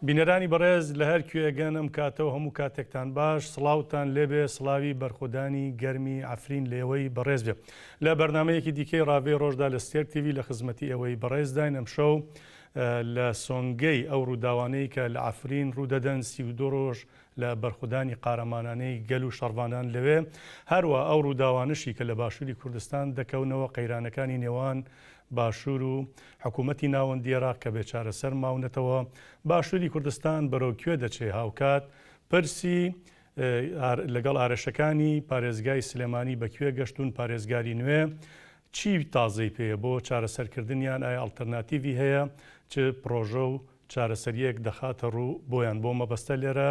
بینەرانی بەڕێز لە هەر کوێگەن ئەم کاتە و هەموو کاتێکتان باش، سڵاوتان لێبێ، سڵاوی بەرخۆدانی گەرمی عەفرین لێوەی بەڕێز بێ. لە بەرنامەیەکی دیکەی ڕاڤەی ڕۆژدا لە ستێرک تیڤی لە خزمەتی ئێوەی بەڕێزداین ئەمشەو لە سۆنگەی ئەو ڕووداوانەی کە لە عەفرین ڕوودەدەن 32 ڕۆژ لە بەرخودانی قارەمانانەی گەل و شەڕڤانان لەوێ، هەروا ئەو ڕووداوانەشی کە لە باشووری کوردستان دەکەونەوە قەیرانەکانی نێوان باشوور و حکوومەتی ناوەندی ئێراق کە بێ چارەسەر ماونەتەوە، باشووری کوردستان بەرەو کوێ دەچێ؟ هاوکات پرسی لەگەڵ ئارێشەکانی پارێزگای سلێمانی بە کوێ گەشتوون، پارێزگاری نوێ چی تازەی پێیە بۆ چارەسەرکردنیان، ئایا ئەڵتەرناتیڤی هەیە، چ پڕۆژە و چارەسەرییەک دەخاتە ڕوو بۆیان، بۆ مەبەستە لێرە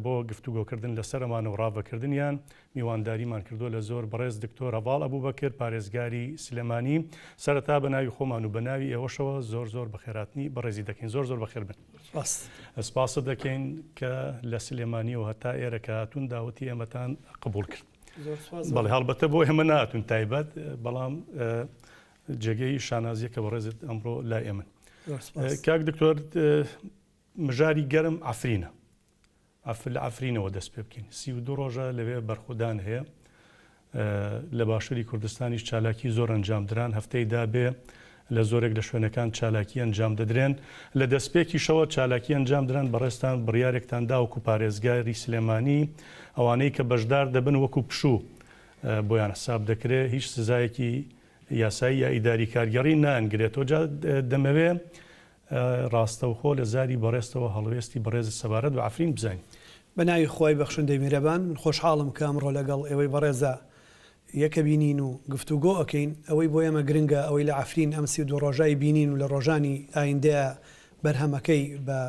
بۆ گفتوگۆکردن لەسەر ئەمانە و ڕاڤەکردنیان میوانداریمان کردووە لە زۆر بەڕێز دکتۆر هەڤاڵ ئەبوبەکر پارێزگاری سلێمانی. سەرەتا بە ناوی خۆمان و بە ناوی ئێوەشەوە زۆر زۆر بەخێرهاتنی بەڕێزی دەکەین. زۆر زۆر بەخێر بن. سپاس. سپاست دەکەین کە لە سلێمانیەوە هەتا ئێرە کە هاتوون داوەتی ئێمەتان قبوڵ کرد. زۆر سپاس. بەڵێ هەڵبەتە بۆ ئێمە نەهاتوون تایبەت، بەڵام جێگەی شانازیە کە بەڕێزت ئەمڕۆ لای ئێمەن. کاک دکتۆر مژاری گەرم عەفرینە. لە عەفرینەوە دەست پێ بکەین. 32 ڕۆژە لەوێ بەرخودان هەیە. لە باشووری کوردستانیش چالاکی زۆر ئەنجام دران. هەفتەی دابێ لە زۆرێک لە شوێنەکان چالاکی ئەنجام دەدرێن. لە دەستپێکیشەوە چالاکی ئەنجام دران، بەڕێزتان بڕیارێکتان دا وەکو پارێزگاری سلێمانی ئەوانەی کە بەشدار دەبن وەکو پشوو بۆیان حساب دەکرێ، هیچ سزایەکی یاسایی یا ئیداری کارگێڕی نایانگرێتەوە. جا دەمەوێ ڕاستەوخۆ لە زاری بەڕێزتەوە هەڵوێستی بەڕێزت سەبارەت بە عەفرین بزانین. بە ناوی خوای بەخشندەی میهرەبان، من خۆشحاڵم کە ئەمڕۆ لەگەڵ ئێوەی بەڕێزا یەکەبینین و گفتوگۆ ئەکەین. ئەوەی بۆ ئێمە گرنگە، ئەوەی لە عەفرین ئەم 32 ڕۆژەی بینین و لە ڕۆژانی ئایندەیا بەرهەمەکەی بە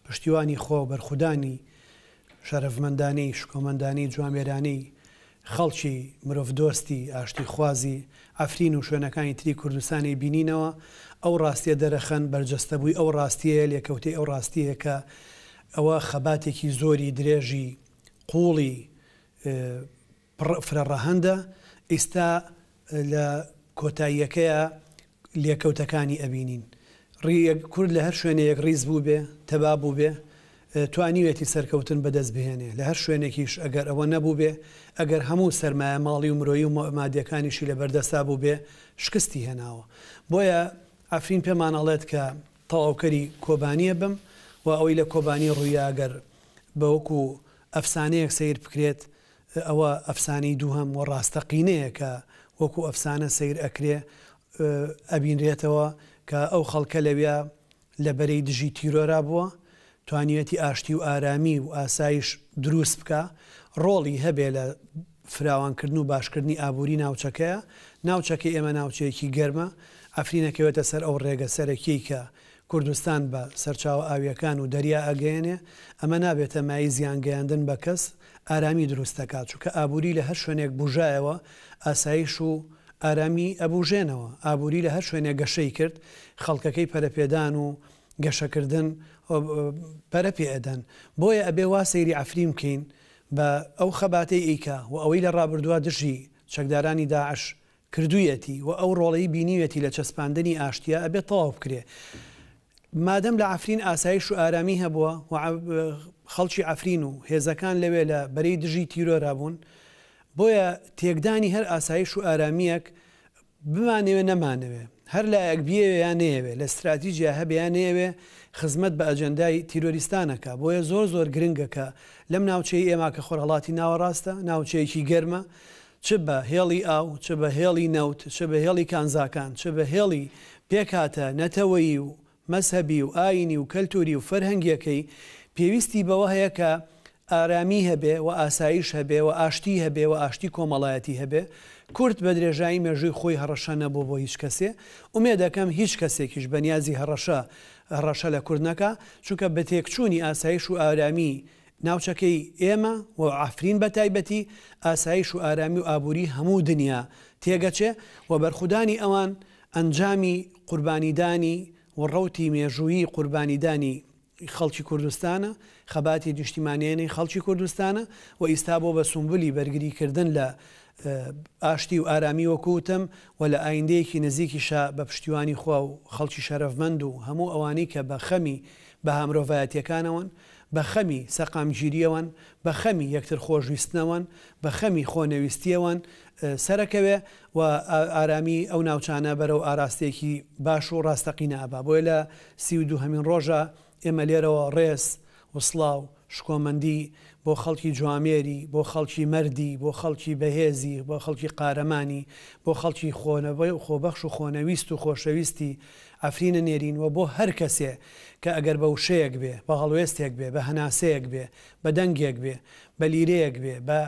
پشتیوانی خوا و بەرخودانی شەرەفمەندانەی، شکۆمەندانەی، جوامێرانەی خەڵکی مرۆڤدۆستی، ئاشتیخوازی عەفرین و شوێنەکانی تری کوردستانی بینینەوە، ئەو ڕاستیە دەرەخەن، بەرجەستەبووی ئەو ڕاستیەیە، لێکەوتەی ئەو ڕاستیەیە کە ئەوە خەباتێکی زۆری درێژی قووڵی پڕ فرە ڕەهەندە، ئیستا لە کۆتاییەکەیا لێکەوتەکانی ئەبینین. کورد لە هەر شوێنێ یەکڕیز بووبێ، تەبا بووبێ، توانیوێتی سەرکەوتن بەدەست بهێنێ. لە هەر شوێنێکیش ئەگەر ئەوە نەبووبێ، ئەگەر هەموو سەرمایە ماڵی و مرۆیی و مادیەکانیشی لە بەردەستا بووبێ، شکستی هێناوە. بۆیە عەفرین پێمان ئەڵێت کە تەواوکەری کۆبانیە بم و ئەوەی لە کۆبانی ڕوویا گەر بە وەکو ئەفسانەیەک سەیر بکرێت، ئەوە ئەفسانەی دووهەم و ڕاستەقینەیە کە وەکو ئەفسانە سەیر ئەکرێ ئەبینرێتەوە کە ئەو خەڵکە لەویا لە بەرەی دژی تیرۆرا بووە، توانیویەتی ئاشتی و ئارامی و ئاسایش دروست بکا، ڕۆڵی هەبێ لە فراوانکردن و باشکردنی ئابووری ناوچەکەیا. ناوچەکەی ئێمە ناوچەیەکی گەرمە، عەفرین ئەکەوێتە سەر ئەو ڕێگە سەرەکیەی کە کوردستان بە سەرچاوە ئاوییەکان و دەریا ئەگەیەنێ، ئەمە نابێتە مایەی زیان گەیاندن بە کەس، ئارامی دروست دەکات، چونکە ئابووری لە هەر شوێنێک بوژایەوە ئاسایش و ئارامی ئەبوژێنەوە، ئابووری لە هەر شوێنێک گەشەی کرد خەڵکەکەی پەرەپێدان و گەشەکردن پەرە پێ ئەدەن، بۆیە ئەبێ وا سەیری عەفرین بکەین بە ئەو خەباتەی ئەیکا و ئەوەی لە ڕابردووا دژی چەکدارانی داعش کردوویەتی و ئەو ڕۆڵەی بینیویەتی لە چەسپاندنی ئاشتییا ئەبێت تەواو بکرێ. مادەم لە عەفرین ئاسایش و ئارامی هەبووە و خەڵکی عەفرین و هێزەکان لەوێ لە بەرەی دژی تیرۆرا بوون، بۆیە تێکدانی هەر ئاسایش و ئارامییەک بمانەوێ نەمانەوێ، هەر لایەک بیەوێ یا نەیەوێ، لە ستراتیجیا هەبێ یا نەیەوێ خزمەت بە ئەجێندای تیرۆریستان ئەکا. بۆیە زۆر زۆر گرنگە کە لەم ناوچەی ئێمە کە خۆرهەڵاتی ناوەڕاستە، ناوچەیەکی گەرمە، چ بە هێڵی ئاو، چ بە هێڵی نەوت، چ بە هێڵی کانزاکان، چ بە هێڵی پێکهاتە نەتەوەیی و مەزهەبی و ئایینی و کەلتووری و فەرهەنگییەکەی، پێویستی بەوە هەیە کە ئارامی هەبێ و ئاسایش هەبێ و ئاشتی هەبێ و ئاشتی کۆمەڵایەتی هەبێ. کورد بە درێژایی مێژووی خۆی هەڕەشە نەبووە بۆ هیچ کەسێ. ئومێد ئەکەم هیچ کەسێکیش بە نیازی هەڕەشە هەڕەشە لە کورد نەکا، چونکە بە تێکچوونی ئاسایش و ئارامی ناوچەکەی ئێمە و عەفرین بە تایبەتی، ئاسایش و ئارامی و ئابووری هەموو دنیا تێگەچێ و بەرخودانی ئەوان ئەنجامی قوربانیدانی و ڕەوتی مێژوویی قوربانیدانی خەڵکی کوردستانە، خەباتی نیشتیمانیی خەڵکی کوردستانە و ئیستا بۆ بە سومبولی بەرگری کردن لە ئاشتی و ئارامی وەکو وتم و لە ئایندەیەکی نزیکیشا بە پشتیوانی خوا و خەڵکی شەرەفمەند و هەموو ئەوانەی کە بە خەمی بەها مرۆڤایەتیەکانەوەن، بە خەمی سەقامگیریەوەن، بە خەمی یەکتر خۆشویستنەوەن، بە خەمی خۆنەویستیەوەن سەرەکەوێ و ئارامی ئەو ناوچانە بەرەو ئاراستەیەکی باش و ڕاستەقینە ئەبا. بۆیە لە 32 هەمین ڕۆژا ئێمە لێرەوە ڕێز و سڵاو، شکۆمەندی بۆ خەڵکی جوامێری، بۆ خەڵکی مەردی، بۆ خەڵکی بەهێزی، بۆ خەڵکی قارەمانی، بۆ خەڵکی خۆبەخش و خۆنەویست و خۆشەویستی عەفرین ئەنێرین و بۆ هەر کەسێ کە ئەگەر بە وشەیەک بێ، بە هەڵوێستێک بێ، بە هەناسەیەک بێ، بە دەنگێک بێ، بە لیرەیەک بێ، بە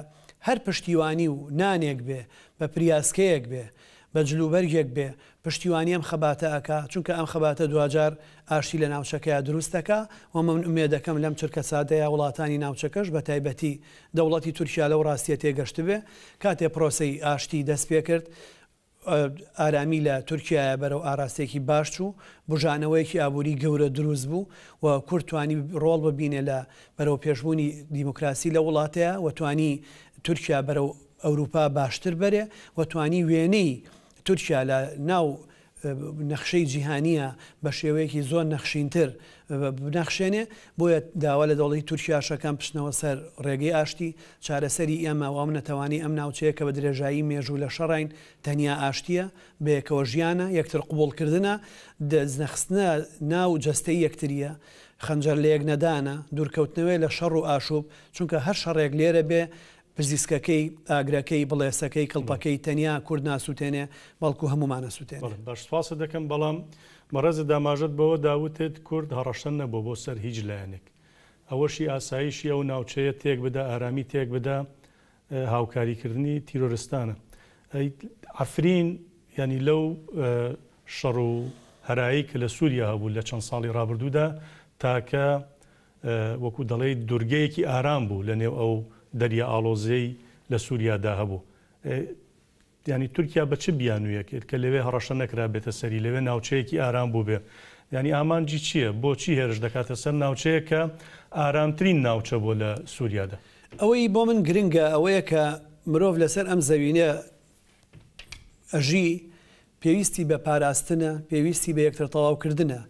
هەر پشتیوانی و نانێک بێ، بە پریاسکەیەک بێ، بە جلوبەرگێک بێ، پشتیوانی ئەم خەباتە ئەکا، چونکە ئەم خەباتە دواجار ئاشتی لە ناوچەکەیا دروست ئەکا و من ئومێدەکەم لەم چرکەساتەیا وڵاتانی ناوچەکەش بە تایبەتی دەوڵەتی تورکیا لەو ڕاستیە تێگەشتبێ کاتێ پرۆسەی ئاشتی دەست پێکرد ئارامی لە تورکیایە بەرەو ئاراستەیەکی باش چوو، بوژانەوەیەکی ئابووری گەورە دروست بوو و کورد توانی ڕۆڵ ببینێ لە بەرەوپێشبوونی دیموکراسی لەو وڵاتەیا و توانی تورکیا بەرەو ئەوروپا باشتر بەرێ و توانی وێنەی تورکیا لە ناو نەخشەی جیهانییە بە شێوەیەکی زۆر نەخشینتر بنەخشێنێ، بۆیە داوا لە دەوڵەتی تورکیاش ئەکەم بچنەوە سەر ڕێگەی ئاشتی، چارەسەری ئێمە و ئەم نەتەوانەی ئەم ناوچەیە کە بە درێژایی مێژوو لە شەڕاین تەنیا ئاشتییە، بەیەکەوە ژیانە، یەکتر قبوڵکردنە، دەستنەخستنە ناو جەستەی یەکترییە، خەنجەر لەیەک نەدانە، دوورکەوتنەوەیە لە شەڕ و ئاشوب، چونکە هەر شەڕێک لێرە بێ پزیسکەکەی، ئاگرەکەی، بڵێسەکەی، کڵپەکەی تەنیا کورد ناسوتێنێ، بەڵکو هەموومان ئەسوتێنێ. بەڵێ باش سوپاست دەکەم، بەڵام بەڕێزت ئاماژەت بەوە دا وتت کورد هەڕەشە نەبووە بۆ سەر هیچ لایەنێک، ئەوەشی ئاسایشی ئەو ناوچەیە تێک بدا، ئارامی تێک بدا، هاوکاریکردنی تیرۆرستانە. ئەی عەفرین یانی لەو شەڕ و هەرایەی کە لە سووریا هەبوو لە چەند ساڵی ڕابردوودا تاکە وەکو دەڵێیت دورگەیەکی ئارام بوو لە نێو ئەو دەریا ئاڵۆزەی لە سوریادا هەبوو. یانی تورکیا بە چ بیانوویەک کە لەوێ هەڕەشە نەکرابێتە سەری، لەوێ ناوچەیەکی ئارام بووبێ، یانی ئامانجی چییە؟ بۆچی هێرش دەکاتە سەر ناوچەیەک کە ئارامترین ناوچە بووە لە سوریادا؟ ئەوەی بۆ من گرنگە ئەوەیە کە مرۆڤ لەسەر ئەم زەوینە ئەژی، پێویستی بە پاراستنە، پێویستی بە یەکتر تەواوکردنە.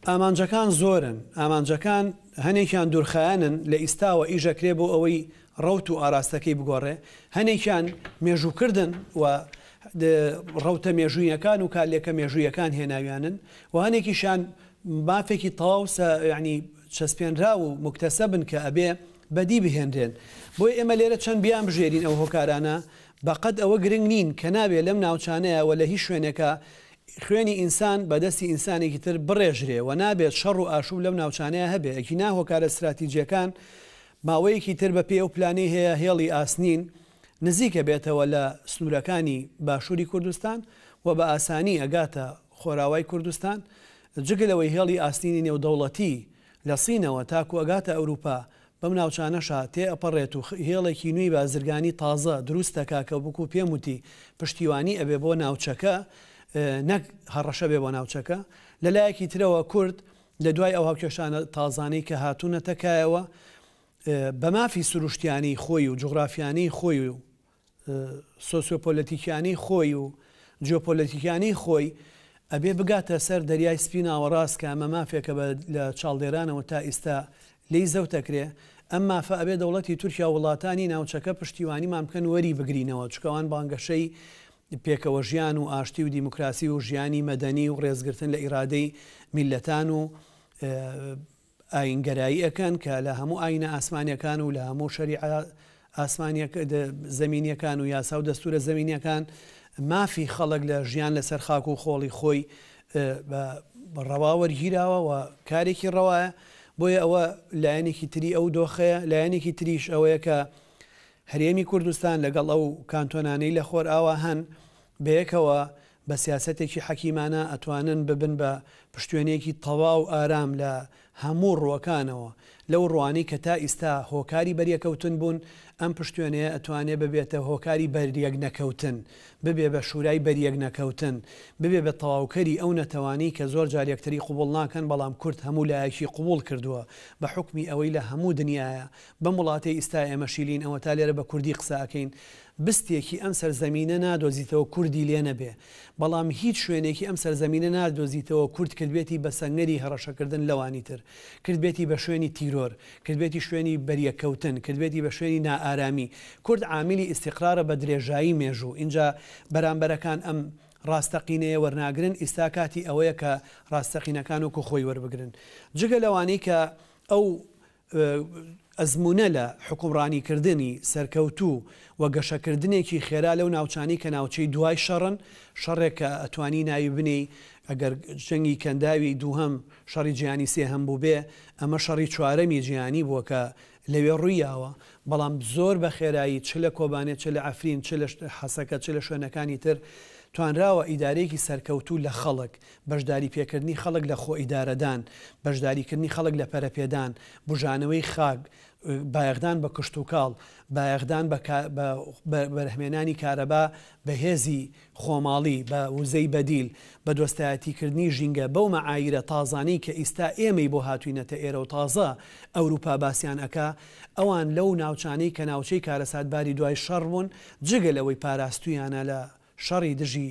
ئامانجەکان زۆرن، ئامانجەکان هەنێکیان دوورخایەنن، لە ئیستاوە ئیش ئەکرێ بۆ ئەوەی ڕەوت و ئاراستەکەی بگۆڕێ، هەنێکیان مێژووکردن و ڕەوتە مێژوویەکان و کارلێکە مێژوویەکان هێناویانن و هەنێکیشیان مافێکی تەواو سە یانی چەسپێنراو و موکتەسەبن کە ئەبێ بەدی بهێنرێن. بۆیە ئێمە لێرە چەند بیانبژێرین ئەو هۆکارانە بەقەد ئەوە گرنگ نین کە نابێ لەم ناوچانەیا و لە هیچ شوێنێکا خوێنی ئینسان بە دەستی ئینسانێکی تر بڕێژرێ و نابێت شەڕ و ئاشوب لەم ناوچانەیا هەبێ ئەگینا هۆکارە ستراتیجیەکان ماوەیەکی تر بە پێی ئەو پلانەی هەیە هێڵی ئاسنین نزیک ئەبێتەوە لە سنورەکانی باشوری کوردستان و بە ئاسانی ئەگاتە خۆراوای کوردستان جگە لەوەی هێڵی ئاسنینی نێودەوڵەتی لە سینەوە تاکو ئەگاتە ئەوروپا بەم ناوچانەشا تێ ئەپەڕێت و هێڵێکی نوێی بازرگانی تازە دروست دەکا کە وەکو پێم وتی پشتیوانی ئەبێ بۆ ناوچەکە نەک هەڕەشە بێ بۆ ناوچەکە. لە لایەکی ترەوە کورد لە دوای ئەو هاوکێشانە تازانەی کە هاتوونەتە کایەوە بە مافی سروشتیانەی خۆی و جوغرافیانەی خۆی و سۆسیۆپۆلەتیکیانەی خۆی و جیۆپۆلەتیکیانەی خۆی ئەبێ بگاتە سەر دەریای سپی ناوەڕاست کە ئەمە مافێکە بە لە چاڵدێرانەوە تا ئیستا لێی زەوت ئەکرێ ئەم مافە ئەبێ دەوڵەتی تورکیا و وڵاتانی ناوچەکە پشتیوانیمان بکەن وەری بگرینەوە چونکە ئەوان بانگەشەی پێکەوەژیان و ئاشتی و دیموکراسی و ژیانی مەدەنی و ڕێزگرتن لە ئیرادەی میللەتان و ئایینگەرایی ئەکەن کە لە هەموو ئایینە ئاسمانیەکان و لە هەموو شەریعە ئاسمانیەکە زەمینیەکان و یاسا و دەستورە زەمینیەکان مافی خەڵک لە ژیان لەسەر خاک و خۆڵی خۆی بە ڕەوا وەرگیراوە و کارێکی ڕەوایە بۆیە ئەوە لایەنێکی تری ئەو دۆخەیە لایەنێکی تریش ئەوەیە کە هەرێمی کوردستان لەگەڵ ئەو کانتۆنانەی لە خۆرئاوا هەن بەیەکەوە بە سیاسەتێکی حەکیمانە ئەتوانن ببن بە پشتوێنەیەکی تەواو ئارام لە هەموو ڕووەکانەوە، لەو ڕووانەی کە تا ئیستا هۆکاری بەریەکەوتن بوون، ئەم پشتوێنەیە ئەتوانێ ببێتە هۆکاری بەریەکنەکەوتن، ببێ بە شورای بەریەکنەکەوتن، ببێ بە تەواوکەری ئەو نەتەوانەی کە زۆر جار یەکتری قبوڵ ناکەن بەڵام کورد هەموو لایەکی قبوڵ کردووە بە حوکمی ئەوەی لە هەموو دنیایە بەم وڵاتەی ئیستا ئێمە شیلین ئەوەتا لێرە بە کوردی قسە ئەکەین بستێکی ئەم سەرزەمینە نادۆزیتەوە کوردی لێ نەبێ بەڵام هیچ شوێنێکی ئەم سەرزەمینە نادۆزیتەوە کورد کردبێتی بە سەنگەری هەڕەشەکردن لەوانی تر کردبێتی بە شوێنی تیرۆر کردبێتی شوێنی بەریەککەوتن کردبێتی بە شوێنی نائارامی کورد عامیلی ئیستیقرارە بە درێژایی مێژوو ئینجا بەرامبەرەکان ئەم ڕاستەقینەیە وەرناگرن ئیستا کاتی ئەوەیە کە ڕاستەقینەکان وەکو خۆی وەربگرن جگە لەوانەی کە ئەو ئەزموونە لە حوکمڕانیکردنی سەرکەوتوو و گەشەکردنێکی خێرا لەو ناوچانەی کە ناوچەی دوای شەڕن، شەڕێک کە ئەتوانی ناوی بنێی ئەگەر جەنگی کەنداوی دووهەم شەڕی جیهانی سێهەم بووبێ، ئەمە شەڕی چوارەمی جیهانی بووە کە لەوێ ڕوویاوە، بەڵام زۆر بە خێرایی چ لە کۆبانێ چ لە عەفرین چ لە حەسەکە چ لە شوێنەکانی تر توانراوە ئیدارەیەکی سەرکەوتوو لە خەڵک بەشداری پێکردنی خەڵک لە خۆئیدارەدان، بەشداریکردنی خەڵک لە پەرەپێدان، بوژانەوەی خاک، بایەخدان بە کشتوکاڵ، بایەخدان بە بەرهەمێنانی کارەبا بە هێزی خۆماڵی، بە وزەی بەدیل، بە دۆستایەتیکردنی ژینگە، بەو مەعاییرە تازانەی کە ئیستا ئێمەی بۆ هاتووینەتە ئێرە و تازە ئەوروپا باسیان ئەکا، ئەوان لەو ناوچانەی کە ناوچەی کارەساتباری دوای شەڕ بوون، جگە لەوەی پاراستوویانە لە شەڕی دژی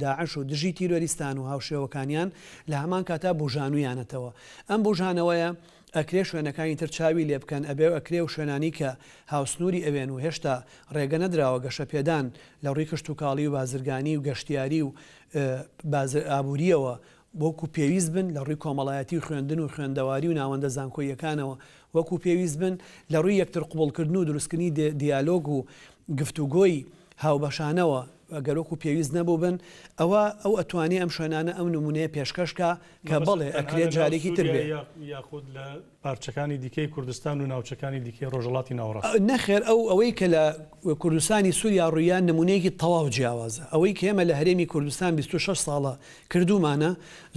داعش و دژی تیرۆریستان و هاوشێوەکانیان لە هەمان کاتا بوژانویانەتەوە. ئەم بوژانەوەیە ئەکرێ شوێنەکانی تر چاوی لێ بکەن، ئەبێ و ئەکرێ و شوێنانی کە هاوسنوری ئەوێن و هێشتا ڕێگە نەدراوە گەشەپێدان لە ڕووی کشتوکاڵی و بازرگانی و گەشتیاری و ئابورییەوە وەکو پێویست بن، لە ڕووی کۆمەڵایەتی و خوێندن و خوێندەواری و ناوەندە زانکۆییەکانەوە وەکو پێویست بن، لە ڕووی یەکتر قبوڵکردن و دروستکردنی دیالۆگ و گفتوگۆی هاوبەشانەوە گەر وەکو پێویست نەبووبن، ئەوا ئەو ئەتوانێ ئەم شوێنانە ئەم نموونەیە پێشکەش کا کە مەبەستت بەڵێ تەنها ئەکرێت لە ناو جارێکی تر سووریا بێ. یاخود لە پارچەکانی دیکەی کوردستان و ناوچەکانی دیکەی ڕۆژهەڵاتی ناوەڕاست؟ نەخێر ئەو ئەوەی کە لە کوردستانی سووریا ڕوویا نموونەیەکی تەواو جیاوازە. ئەوەی کە ئێمە لە هەرێمی کوردستان 26 ساڵە کردوومانە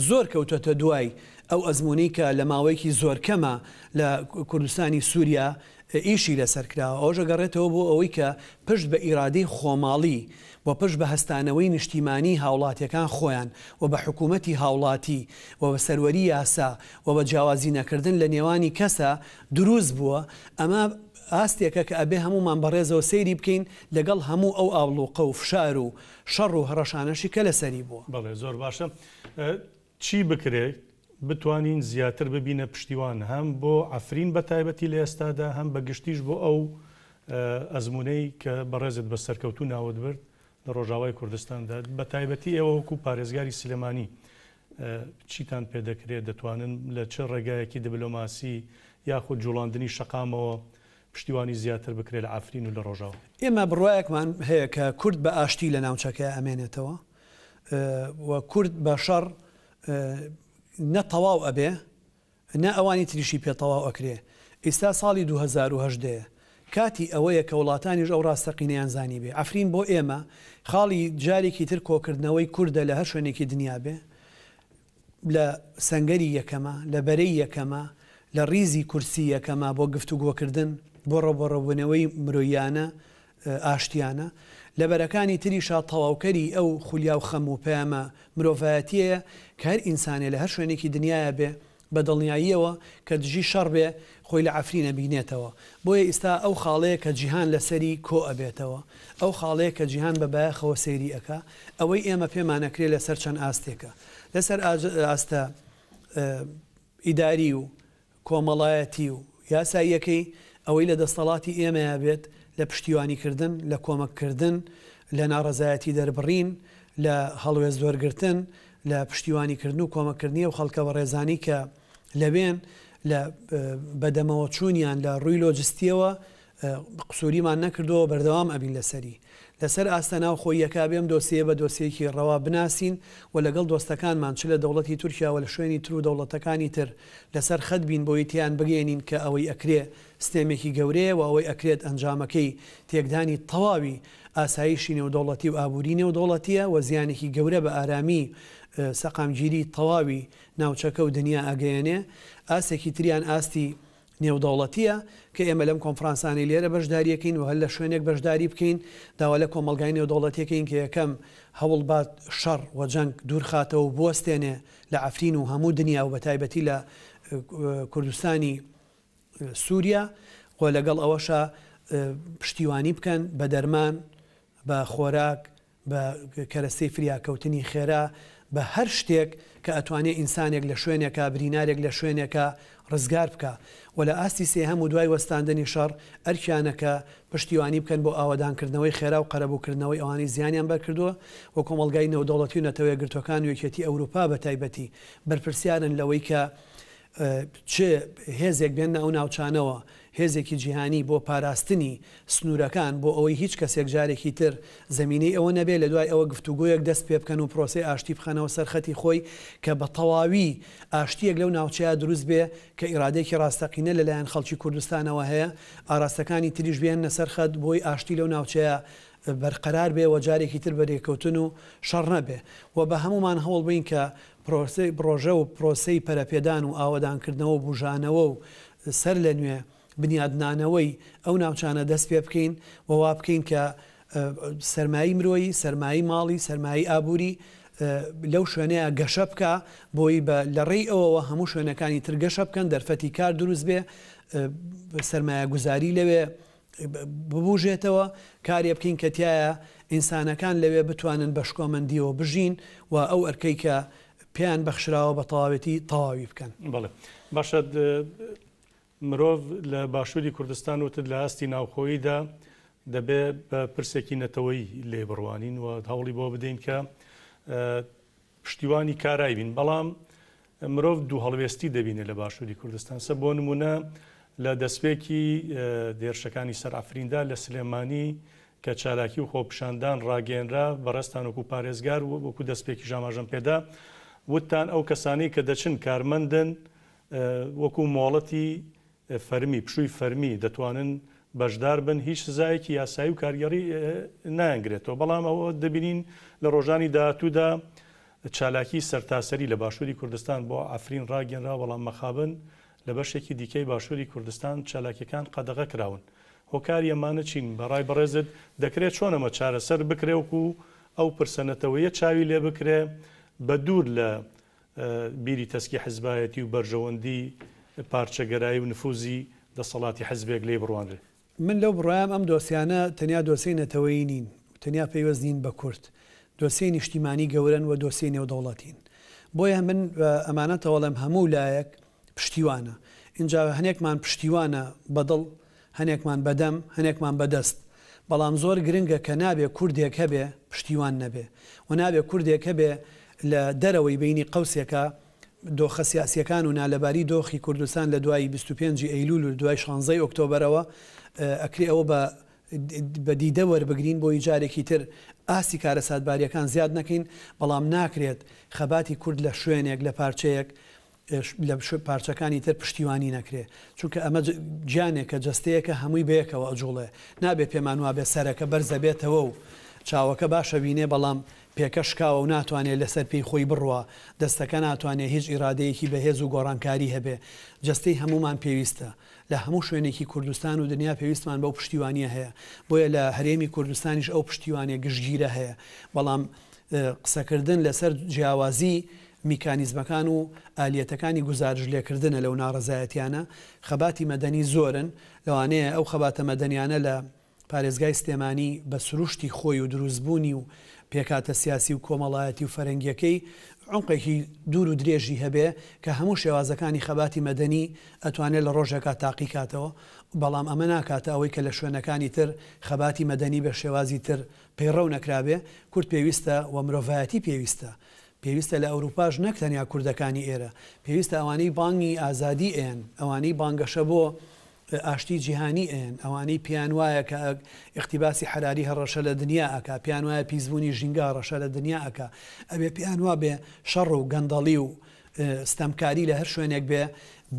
زۆر کەوتۆتە دوای ئەو ئەزموونەی کە لە ماوەیەکی زۆر کەما لە کوردستانی سووریا ئیشی لەسەر کراوە، ئەوەش ئەگەڕێتەوە بۆ ئەوەی کە پشت بە ئیرادەی خۆماڵی و پشت بە هەستانەوەی نیشتیمانیی هاوڵاتیەکان خۆیان و بە حکوومەتی هاوڵاتی و بە سەروەری یاسا و بە جیاوازی نەکردن لە نێوانی کەسا دروست بووە، ئەمە ئاستێکە کە ئەبێ هەموومان بە ڕێزەوە سەیری بکەین لەگەڵ هەموو ئەو ئابڵوقە و فشار و شەڕ و هەڕەشانەشی کە لەسەری بووە. بەڵێ زۆر باشە. چی بکرێت بتوانین زیاتر ببینە پشتیوان هەم بۆ عەفرین بە تایبەتی لە ئێستادا هەم بە گشتیش بۆ ئەو ئەزموونەی کە بەڕێزت بە سەرکەوتوو ناوت برد لە ڕۆژاوای کوردستاندا بە تایبەتی ئێوە وەکو پارێزگاری سلێمانی چیتان پێ دەکرێت دەتوانن لە چ ڕێگایەکی دبلۆماسی یاخود جوڵاندنی شەقامەوە پشتیوانی زیاتر بکرێت لە عەفرین و لە ڕۆژاوا؟ ئێمە بڕوایەکمان هەیە کە کورد بە ئاشتی لە ناوچەکە ئەمێنێتەوە و کورد بە شەڕ نە تەواو ئەبێ نە ئەوانی تریشی پێ تەواو ئەکرێ. ئیستا ساڵی 2018 یە. کاتی ئەوەیە کە وڵاتانیش ئەو ڕاستەقینەیان زانیبێ. عەفرین بۆ ئێمە خاڵی جارێکی تر کۆکردنەوەی کوردە لە هەر شوێنێکی دنیا بێ. لە سەنگەری یەکەمە، لە بەرەی یەکەمە، لە ڕیزی کورسی یەکەمە بۆ گفتوگۆکردن، بۆ ڕوبەڕوبونەوەی مرۆییانە، ئاشتیانە. لە بەرەکانی تریشا تەواوکەری ئەو خولیا و خەم و پەیامە مرۆڤایەتیەیە کە هەر ئینسانێ لە هەر شوێنێکی دنیایا بێ بە دڵنیاییەوە کە دژی شەڕ بێ خۆی لە عەفرین ئەبینێتەوە. بۆیە ئیستا ئەو خاڵەیە کە جیهان لەسەری کۆ ئەبێتەوە. ئەو خاڵەیە کە جیهان بە بایەخەوە سەیری ئەکا. ئەوەی ئێمە پێمان ئەکرێ لەسەر چەند ئاستێکە. لەسەر ئاستە ئیداری و کۆمەڵایەتی و یاساییەکەی، ئەوەی لە دەستەڵاتی ئێمەیا بێت لە پشتیوانی کردن، لە کۆمەک کردن، لە ناڕەزایەتی دەربڕین، لە هەڵوێست وەرگرتن، لە پشتیوانی کردن و کۆمەک کردنی ئەو خەڵکە بەڕێزانەی کە لەوێن، لە بەدەمەوە چوونیان لە ڕووی لۆجستییەوە قسوریمان نەکردووە بەردەوام ئەبین لەسەری. لەسەر ئاستە ناوخۆییەکە ئەبێ ئەم دۆسیەیە بە دۆسیەیەکی ڕەوا بناسین و لەگەڵ دۆستەکانمان چ لە دەوڵەتی تورکیا و لە شوێنی تر و دەوڵەتەکانی تر لەسەر خەت بین بۆی تێیان بگەیەنین کە ئەوەی ئەکرێ ستێمێکی گەورەیە و ئەوەی ئەکرێت ئەنجامەکەی تێکدانی تەواوی ئاسایشی نێودەوڵەتی و ئابووری نێودەوڵەتیە و زیانێکی گەورە بە ئارامی. سەقامگیری تەواوی ناوچەکە و دنیا ئەگەیەنێ. ئاستێکی تریان ئاستی نێودەوڵەتییە کە ئێمە لەم کۆنفرانسانەی لێرە بەشداریەکەین و هەر لە شوێنێک بەشداری بکەین داوا لە کۆمەڵگای نێودەوڵەتیەکەین کە یەکەم هەوڵ بات شەڕ و جەنگ دوورخاتەوە و بوەستێنێ لە عەفرین و هەموو دنیا و بەتایبەتی لە کوردستانی سووریا و لەگەڵ ئەوەشا پشتیوانی بکەن بە دەرمان، بە خۆراک، بە کەرەستەی فریاکەوتنی خێرا، بە هەر شتێک کە ئەتوانێ ئینسانێک لە شوێنێکا، برینارێک لە شوێنێکا ڕزگار بکا. وە لە ئاستی سێهەم و دوای وەستاندنی شەڕ، ئەرکیانە کە پشتیوانی بکەن بۆ ئاوەدانکردنەوەی خێرا و قەرەبووکردنەوەی ئەوانەی زیانیان بەرکردووە و کۆمەڵگای نێودەوڵەتی و نەتەوەیەکگرتووەکان و یەکێتی ئەوروپا بە تایبەتی بەرپرسیارن لەوەی کە چ هێزێک بێننە ئەو ناوچانەوە، هێزێکی جیهانی بۆ پاراستنی سنوورەکان بۆ ئەوەی هیچ کەسێک جارێکی تر زەمینەی ئەوە نەبێ لە دوای ئەوە گفتوگۆیەک دەست پێ بکەن و پرۆسەی ئاشتی بخەنەوە سەر خەتی خۆی کە بە تەواوی ئاشتییەک لەو ناوچەیە دروست بێ کە ئیرادەیەکی ڕاستەقینە لە لایەن خەڵکی کوردستانەوە هەیە ئاراستەکانی تریش بێننە سەر خەت بۆی ئاشتی لەو ناوچەیە بەرقەرار بێ و جارێکی تر بەرێکەوتن و شەڕ نەبێ و بە هەموومان هەوڵ بەین کە پرۆسەی پڕۆژە و پرۆسەی پەرەپێدان و ئاوەدانکردنەوە و بوژانەوە و سەر لە نوێ بنیادنانەوەی ئەو ناوچانە دەست پێ بکەین و وا بکەین کە سەرمایەی مرۆیی، سەرمایەی ماڵی، سەرمایەی ئابووری لەو شوێنەیە گەشە بکا بۆی بە لە ڕێی ئەوەوە هەموو شوێنەکانی تر گەشە بکەن، دەرفەتی کار دروست بێ، سەرمایەگوزاری لەوێ ببوژێتەوە، کارێ بکەین کە تیایا ئینسانەکان لەوێ بتوانن بە شکۆمەندیەوە بژین و ئەو ئەرکەی کە پێیان بەخشراوە بە تەواوێتی تەواوی بکەن. بەڵێ باشە مرۆڤ لە باشووری کوردستان وتت لە ئاستی ناوخۆییدا دەبێ بە پرسێکی نەتەوەیی لێ بڕوانین و هەوڵی بۆ بدەین کە پشتیوانی کارای بین، بەڵام مرۆڤ دووهەڵوێستی دەبینێت لە باشووری کوردستان. سە بۆ نموونە لە دەستپێکی هێرشەکانی سەر عەفریندا لە سلێمانی کە چالاکی و خۆپیشاندان ڕاگەیەنرا، بەڕێزتان وەکو پارێزگار و وەکو دەستپێکیش ئاماژەم پێدا، وتتان ئەو کەسانەی کە دەچن کارمەندن وەکو مۆڵەتی فەرمی، پشووی فەرمی دەتوانن بەشدار بن، هیچ سزایەکی یاسایی و کارگێڕی نایانگرێتەوە، بەڵام ئەوە دەبینین لە ڕۆژانی داهاتوودا چالاکی سەرتاسەری لە باشووری کوردستان بۆ عەفرین ڕاگەیەنرا، بەڵام مەخابن لە بەشێکی دیکەی باشووری کوردستان چالاکیەکان قەدەغە کراون. هۆکاری ئەمانە چین؟ بە ڕای بەڕێزت دەکرێت چۆن ئەمە چارەسەر بکرێ وەکو ئەو پرسە نەتەوەییە چاوی لێ بکرێ بە دوور لە بیری تەسکی حزبایەتی و بەرژەوەندی پارچەگەرایی و نفوزی دەسەڵاتی حزبێک لێی بڕوانرێ. من لەو بڕوایەم ئەم دۆسیانە تەنیا دۆسیەی نەتەوەیی نین و تەنیا پەیوەست نین بە کورد، دۆسیەی نیشتیمانی گەورەن و دۆسیەی نێودەوڵەتین. بۆیە من بە ئەمانەتەوە ئەڵێم هەموو لایەک پشتیوانە. ئینجا هەنێکمان پشتیوانە بە دڵ، هەنێکمان بە دەم، هەنێکمان بە دەست. بەڵام زۆر گرنگە کە نابێ کوردێک هەبێ پشتیوان نەبێ و نابێ کوردێک هەبێ لە دەرەوەی بەینی قەوسێکا دۆخە سیاسیەکان و نالەباری دۆخی کوردستان لە دوای 25 ی ئەیلول و دوای شانزەی ئۆکتۆبەرەوە ئەکرێ ئەوە بە بە دیدە وەربگرین بۆی جارێکی تر ئاستی کارەساتباریەکان زیاد نەکەین بەڵام ناکرێت خەباتی کورد لە شوێنێک لە پارچەیەک لە پارچەکانی تر پشتیوانی نەکرێ چونکە ئەمە گیانێکە جەستەیەکە هەمووی بەیەکەوە ئەجوڵێ نابێ پێمان وابێ سەرەکە بەرزەبێتەوە و چاوەکە باشە بینێ بەڵام پێکە شکاوە و ناتوانێ لەسەر پێی خۆی بڕوا دەستەکە ناتوانێ هیچ ئیرادەیەکی بەهێز و گۆڕانکاری هەبێ جەستەی هەموومان پێویستە لە هەموو شوێنێکی کوردستان و دنیا پێویستمان بەو پشتیوانیە هەیە بۆیە لە هەرێمی کوردستانیش ئەو پشتیوانیە گشتگیرە هەیە بەڵام قسەکردن لەسەر جیاوازی میکانیزمەکان و ئالیەتەکانی گوزارشت لێکردنە لەو ناڕەزایەتیانە، خەباتی مەدەنی زۆرن، لەوانەیە ئەو خەباتە مەدەنیانە لە پارێزگای سلێمانی بە سروشتی خۆی و دروستبوونی و پێکهاتە سیاسی و کۆمەڵایەتی و فەرەنگیەکەی عومقێکی دوور و درێژی هەبێ کە هەموو شێوازەکانی خەباتی مەدەنی ئەتوانێ لە ڕۆژێکا تاقی کاتەوە، بەڵام ئەمە ناکاتە ئەوەی کە لە شوێنەکانی تر خەباتی مەدەنی بە شێوازی تر پەیڕەو نەکرابێ، کورد پێویستە و مرۆڤایەتی پێویستە پێویستە لە ئەوروپاش نەک تەنیا کوردەکانی ئێرە، پێویستە ئەوانەی بانگی ئازادی ئەیەن، ئەوانەی بانگەشە بۆ ئاشتی جیهانی ئەیەن، ئەوانەی پێیان وایە کە ئیقتیباسی حەراری هەڕەشە لە دنیا ئەکا، پێیان وایە پیسبوونی ژینگە هەڕەشە لە دنیا ئەکا، ئەبێ پێیان وابێ شەڕ و گەندەڵی و ستەمکاری لە هەر شوێنێک بێ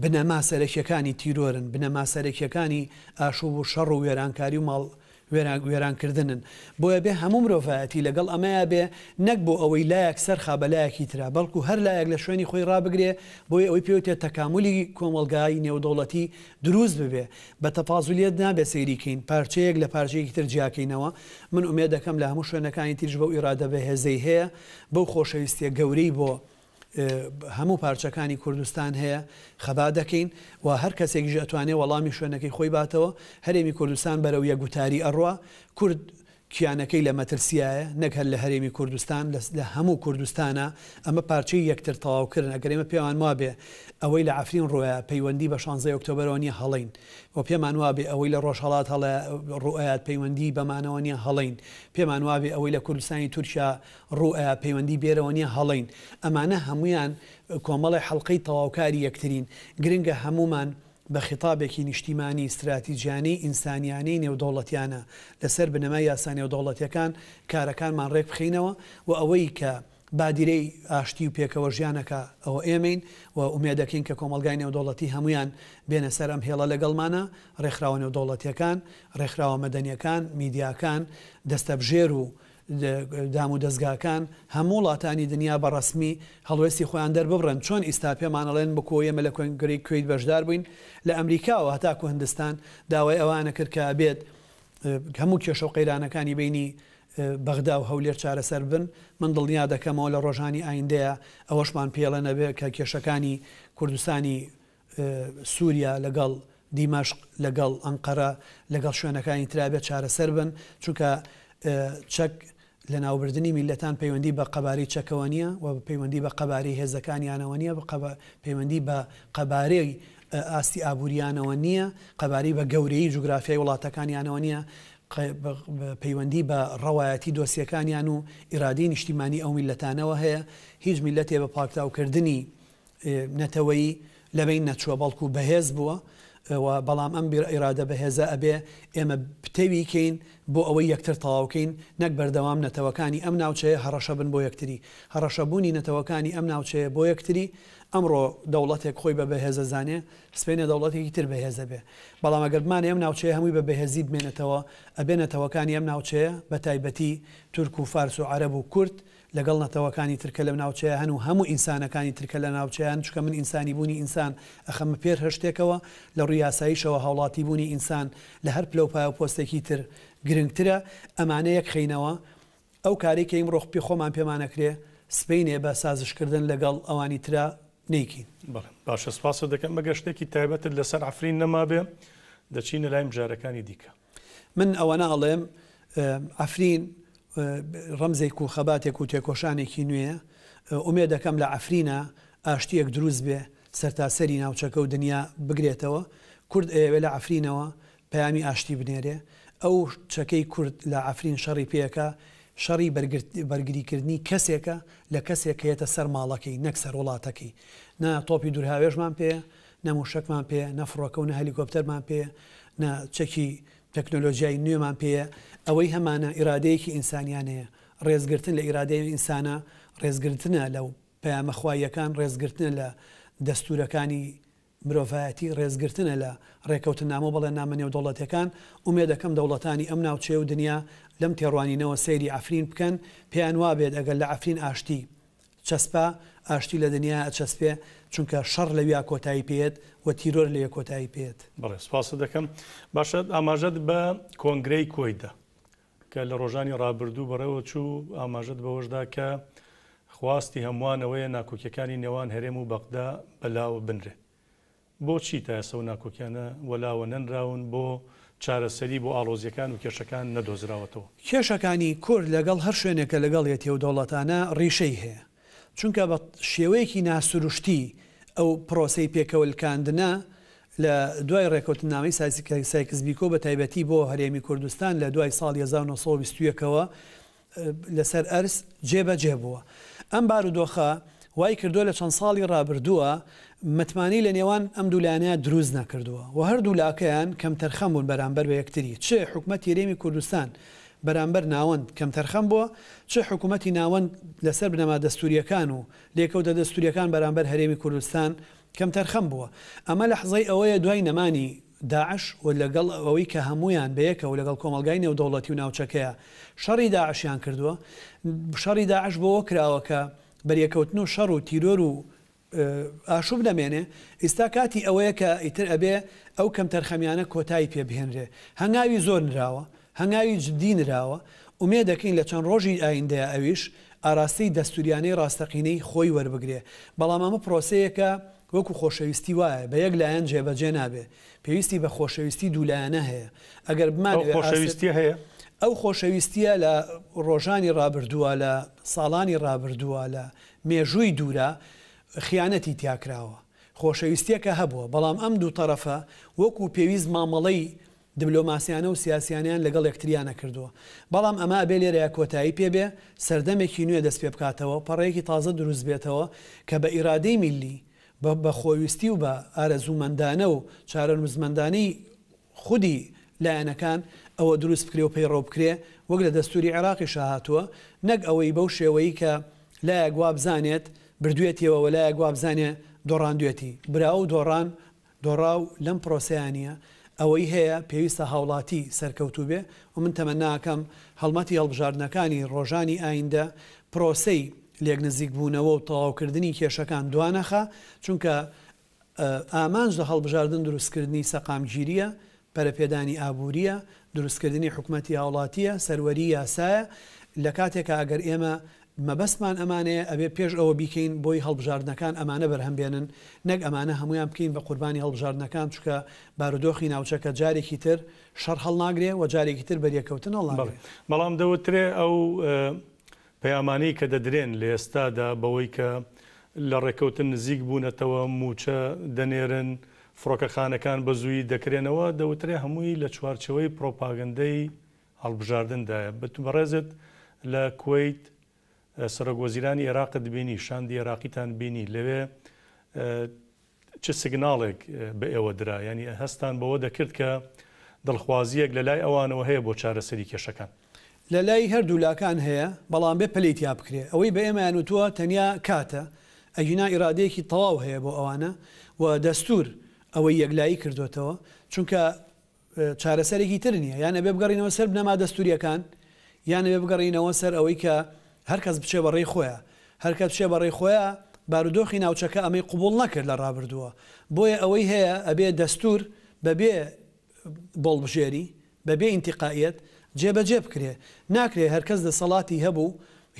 بنەما سەرەکییەکانی تیرۆرن، بنەما سەرەکییەکانی ئاشوب و شەڕ و وێرانکاری و ماڵ. وێرانکردنن. بۆیە بێ هەموو مرۆڤایەتی لەگەڵ ئەمەیا بێ نەک بۆ ئەوەی لایەک سەرخا بە لایەکی ترا بەڵکو هەر لایەک لە شوێنی خۆی ڕابگرێ بۆی ئەوەی پێوتێ تەکامولی کۆمەڵگای نێودەوڵەتی دروست ببێ. بە تەفازولیەت نابێ سەیری کەین پارچەیەک لە پارچەیەکی تر جیاکەینەوە. من ئومێد دەکەم لە هەموو شوێنەکانی تریش بەو ئیرادە بەهێزەی هەیە بەو خۆشەویستیە گەورەی بۆ هەموو پارچەکانی کوردستان هەیە خەبات دەکەین و هەر کەسێکیش ئەتوانێ وەڵامی شوێنەکەی خۆی باتەوە. هەرێمی کوردستان بەرەو یەک گوتاری ئەڕوا. کورد کیانەکەی لە مەترسیایە نەک هەر لە هەرێمی کوردستان لە هەموو کوردستانا. ئەمە پارچەی یەکتر تەواوکرن. ئەگەر ئێمە پێمان وابێ ئەوەی لە عەفرین ڕووئەیا پەیوەندی بە شانزەی ئۆکتۆبەرەوە نییە هەڵەین و پێمان وابێ ئەوەی لە ڕۆژهەڵات ڕووئەیات پەیوەندی بەمانەوە نییە هەڵەین. پێمان وابێ ئەوەی لە کوردستانی تورکیا ڕوو ئەیا پەیوەندی بێرەوە نیە هەڵەین. ئەمانە هەموویان کۆمەڵێ حەڵقەی تەواوکاری یەکترین. گرنگە هەموومان بە خیتابێکی نیشتیمانی، ستراتیجیانەی، ئینسانیانەی نێودەوڵەتیانە لە سەر بنەمای یاسا نێودەوڵەتیەکان کارەکانمان ڕێک بخەینەوە و ئەوەی کە بادیرەی ئاشتی و پێکەوە ژیانەکە ئەوە ئێمەین و ئومێدەکەین کە کۆمەڵگای نێودەوڵەتی هەموویان بێنە سەر ئەم هێڵە لەگەڵمانا، ڕێکخراوە نێودەوڵەتیەکان، ڕێکخراوە مەدەنیەکان، میدیاکان، دەستەبژێر و دام و دەزگاکان هەموو وڵاتانی دنیا بە ڕەسمی هەڵوێستی خۆیان دەرببڕن چۆن ئیستا پێمان ئەڵێن بکۆ ئێمە لە کۆنگرەی کوەیت بەشدار بووین لە ئەمریکاوە هەتاکو هندستان داوای ئەوانە کرد کە ئەبێت هەموو کێشە و قەیرانەکانی بینی بەغدا و هەولێر چارەسەر بن من دڵنیا دەکەمەوە لە ڕۆژانی ئایندەیە ئەوەشمان پێڵێ نەبێ کە کێشەکانی کوردستانی سووریا لەگەڵ دیمەشق، لەگەڵ ئەنقەرە، لەگەڵ شوێنەکانی ترا بێت چارەسەر بن، چونکە چەک لەناوبردنی میللەتان پەیوەندی بە قەبارەی چەکەوە نییە و پەیوەندی بە قەبارەی هێزەکانیانەوە نییە، پەیوەندی بە قەبارەی ئاستی ئابووریانەوە نییە، قەبارەی بە گەورەیی جوگرافیای وڵاتەکانیانەوە نییە، پەیوەندی بە ڕەوایەتی دۆسیەکانیان و ئیرادەی نیشتیمانی ئەو میللەتانەوە هەیە. هیچ میللەتێ بە پاکتاوکردنی نەتەوەیی لەبەین نەچووە بەڵکو بەهێز بووە و بەڵام ئەم ئیرادە بەهێزە ئەبێ ئێمە پتەوی کەین بۆ ئەوەی یەکتر تەواو کەین نەک بەردەوام نەتەوەکانی ئەم ناوچەیە هەڕەشە بن بۆ یەکتری. هەڕەشە بوونی نەتەوەکانی ئەم ناوچەیە بۆ یەکتری ئەمڕۆ دەوڵەتێک خۆی بە بەهێز ئەزانێ سبەینێ دەوڵەتێکی تر بەهێز ئەبێ بەڵام ئەگەر بمانەوێ ئەم ناوچەیە هەمووی بە بەهێزی بمێنێتەوە ئەبێ نەتەوەکانی ئەم ناوچەیە بە تایبەتی تورک و فارس و عەرەب و کورد لەگەڵ نەتەوەکانی تر کە لەم ناوچەیە هەن و هەموو ئینسانەکانی تر کە لە ناوچەیە هەن، چونکە من ئینسانی بوونی ئینسان ئەخەمە پێر هەر شتێکەوە، لە ڕووی یاساییشەوە هاوڵاتی بوونی ئینسان لە هەر پلە و پایە و پۆستێکی تر گرنگترە، ئەمانە یەک خەینەوە، ئەو کارەی کە ئیمڕۆ پێ خۆمان پێمان ئەکرێ سبەینێ بە سازشکردن لەگەڵ ئەوانی ترا نەیکەین. بەڵێ باشە سپاست دەکەم، ئەگەر شتێکی تایبەتت لەسەر عەفرین نەمابێ دەچینە لای مژارەکانی دیکە. من ئەوەنە ئەڵێم عەفرین ڕەمزێک و خەباتێک و تێکۆشانێکی نوێیە، ئومێدەکەم لە عەفرینا ئاشتییەک دروست بێ سەرتاسەری ناوچەکە و دنیا بگرێتەوە، کورد ئەیەوێ لە عەفرینەوە پەیامی ئاشتی بنێرێ، ئەو چەکەی کورد لە عەفرین شەڕی پێ ئەکا شەڕی بەرگریکردنی کەسێکە لە کەسێک کە یەتە سەر ماڵەکەی نەک سەر وڵاتەکەی، نە تۆپی دوورهاوێژمان پێیە، نە موشەکمان پێیە، نە فڕۆکە و نە هەلیکۆپتەرمان پێیە، نە چەکی تەکنۆلۆجیای نوێمان پێیە، ئەوەی هەمانە ئیرادەیەکی ئینسانیانەیە، ڕێزگرتن لە ئیرادەی ئینسانە، ڕێزگرتنە لە پەیامە خواییەکان، ڕێزگرتنە لە دەستوورەکانی مرۆڤایەتی، ڕێزگرتنە لە ڕێکەوتننامە و بەڵێننامە نێودەوڵەتیەکان، ئومێدەکەم دەوڵەتانی ئەم ناوچەیە و دنیا لەم تێڕوانینەوە سەیری عەفرین بکەن، پێیان وابێت ئەگەر لە عەفرین ئاشتی چەسپا، ئاشتی لە دنیا ئەچەسپێ، چونکە شەڕ لەویا کۆتایی پێیەت و تیرۆر لەوێ کۆتایی پێیەت. بەڵێ سپاست دەکەم. باشە ئاماژەت بە کۆنگرەی کۆی دا کە لە ڕۆژانی ڕابردوو بەڕێوە چوو، ئاماژەت بەوەش دا کە خواستی هەمووان ئەوەیە ناکۆکیەکانی نێوان هەرێم و بەغدا بەلاوە بنرێت. بۆچی تا ئێستا ئەو ناکۆکیانە وەلاوە نەنراون، بۆ چارەسەری بۆ ئاڵۆزییەکان و کێشەکان نەدۆزراوەتەوە؟ کێشەکانی کورد لەگەڵ هەر شوێنێک کە لەگەڵیەتی ئەو دەوڵەتانە ڕیشەی هەیە. چونکە بە شێوەیەکی ناسروشتی ئەو پرۆسەی پێکەوەلکاندنە لە دوای ڕێکەوتننامەی سایکس بیکۆ بە تایبەتی بۆ هەرێمی کوردستان لە دوای ساڵی 1921 ەوە لەسەر ئەرز جێبەجێ بووە. ئەم بارودۆخە وای کردووە لە چەند ساڵی ڕابردووە متمانەی لە نێوان ئەم دوو لایەنەیا دروست نەکردووە و هەردوو لاکەیان کەمتەرخەم بوون بەرامبەر بە یەکتری، چ حکومەتی هەرێمی کوردستان بەرامبەر ناوەند کەمتەرخەم بووە، چ حکومەتی ناوەند لەسەر بنەما دەستوورییەکان و لێکەوتە دەستوورییەکان بەرامبەر هەرێمی کوردستان کەمتەرخەم بووە. ئەمە لەحزەی ئەوەیە دوای نەمانی. داعش و لەگەڵ ئەوەی کە هەموویان بەیەکەوە لەگەڵ کۆمەڵگای نێودەوڵەتی و ناوچەکەیا شەڕی داعشیان کردووە. شەڕی داعش بۆوە کراوە کە بەریەکەوتن و شەڕ و تیرۆر و ئاشوب نەمێنێ، ئیستا کاتی ئەوەیە کە ئیتر ئەبێ ئەو کەمتەرخەمیانە کۆتایی پێ بهێنرێ. هەنگاوی زۆر نراوە، هەنگاوی جدی نراوە، ئومێدەکەین لە چەند ڕۆژی ئایندەیا ئەویش ئاراستەی دەستوریانەی ڕاستەقینەی خۆی وەربگرێ. بەڵام ئەمە پرۆسەیەکە وەکو خۆشەویستی وایە، بە یەک لایەن جێبەجێ نابێ. پێویستی بە خۆشەویستی دوولایەنە هەیە. ئەگەر ئەو بمانەوێ ئاست. خۆشەویستیە هەیە؟ ئەو خۆشەویستیە لە ڕۆژانی ڕابردووە، لە ساڵانی ڕابردووە، لە مێژووی دوورە خیانەتی تیا کراوە. خۆشەویستیەکە هەبووە، بەڵام ئەم دوو تەڕەفە وەکو پێویست مامەڵەی دبلۆماسیانە و سیاسیانەیان لەگەڵ یەکتریا نەکردووە. بەڵام ئەمە ئەبێ لێرەیا کۆتایی پێ بێ، سەردەمێکی نوێ دەست پێ بکاتەوە، پەڕەیەکی تازە دروست بێتەوە کە بە ئیرادەی میللی، بە بە خۆویستی و بە ئارەزوومەندانە و چارەنووسمەندانەی خودی لایەنەکان ئەوە دروست بکرێ و پەیڕەو بکرێ وەک لە دەستووری عێراقیشا هاتووە، نەک ئەوەی بەو شێوەی کە لایەک وابزانێت بردوویەتیەوە و لایەک وابزانێ دۆڕاندوویەتی. براوە و دۆڕان دۆڕاو لەم پرۆسەیە نییە، ئەوەی هەیە پێویستە هاوڵاتی سەرکەوتوو بێ و من تەمەنا ئەکەم هەڵمەتی هەڵبژاردنەکانی ڕۆژانی ئایندە پرۆسەی لێکنزیکبوونەوە و تەواوکردنی کێشەکان دوانەخا، چونکە ئامانج لە هەڵبژاردن دروستکردنی سەقامگیرییە، پەرەپێدانی ئابوورییە، دروستکردنی حکومەتی هاوڵاتییە، سەروەریی یاسایە، لە کاتێکا ئەگەر ئێمە مەبەستمان ئەمانەیە ئەبێ پێش ئەوە بیکەین بۆی هەڵبژاردنەکان ئەمانە بەرهەم بێنن نەک ئەمانە هەموویان بکەین بە قوربانی هەڵبژاردنەکان چونکە بارودۆخی ناوچەکە جارێکی تر شەڕ هەڵناگرێ و جارێکی تر بەریەککەوتن بەڵێ هەڵناگرێ. بەڵام دەوترێ ئەو پەیامانەی کە دەدرێن لە ئێستادا بەوەی کە لە ڕێککەوتن نزیک بوونەتەوە، مووچە دەنێرن، فڕۆکەخانەکان بە زوویی دەکرێنەوە، دەوترێ هەمووی لە چوارچێوەی پرۆپاگەندەی هەڵبژاردندایە. بەڕێزت لە کوەیت سەرۆک وەزیرانی ئێراقت بینی، شاندی ئێراقیتان بینی، لەوێ چ سگناڵێک بە ئێوە درا؟ یانی هەستتان بەوە دەکرد کە دڵخوازییەک لە لای ئەوانەوە هەیە بۆ چارەسەری کێشەکان؟ لە لای هەردوو لاکان هەیە، بەڵام بێ پەلەی تیا بکرێ. ئەوەی بە ئێمەیان وتووە تەنیا کاتە، ئەگینا ئیرادەیەکی تەواو هەیە بۆ ئەوانە و دەستوور ئەوەی یەکلایی کردۆتەوە، چونکە چارەسەرێکی تر نییە، یان ئەبێ بگەڕینەوە سەر بنەما دەستوورییەکان، یان ئەبێ بگەڕینەوە سەر ئەوەی کە هەر کەس بچێ بە ڕێی خۆیا. هەر کەس بچێ بە ڕێی خۆیا، بارودۆخی ناوچەکە ئەمەی قبووڵ نەکرد لە ڕابردووە. بۆیە ئەوەی هەیە ئەبێ دەستوور بە بێ بۆڵبژێری، بە بێ ئینتیقائیەت جێبەجێ بکرێ. ناکرێ هەر کەس دەسەڵاتی هەبوو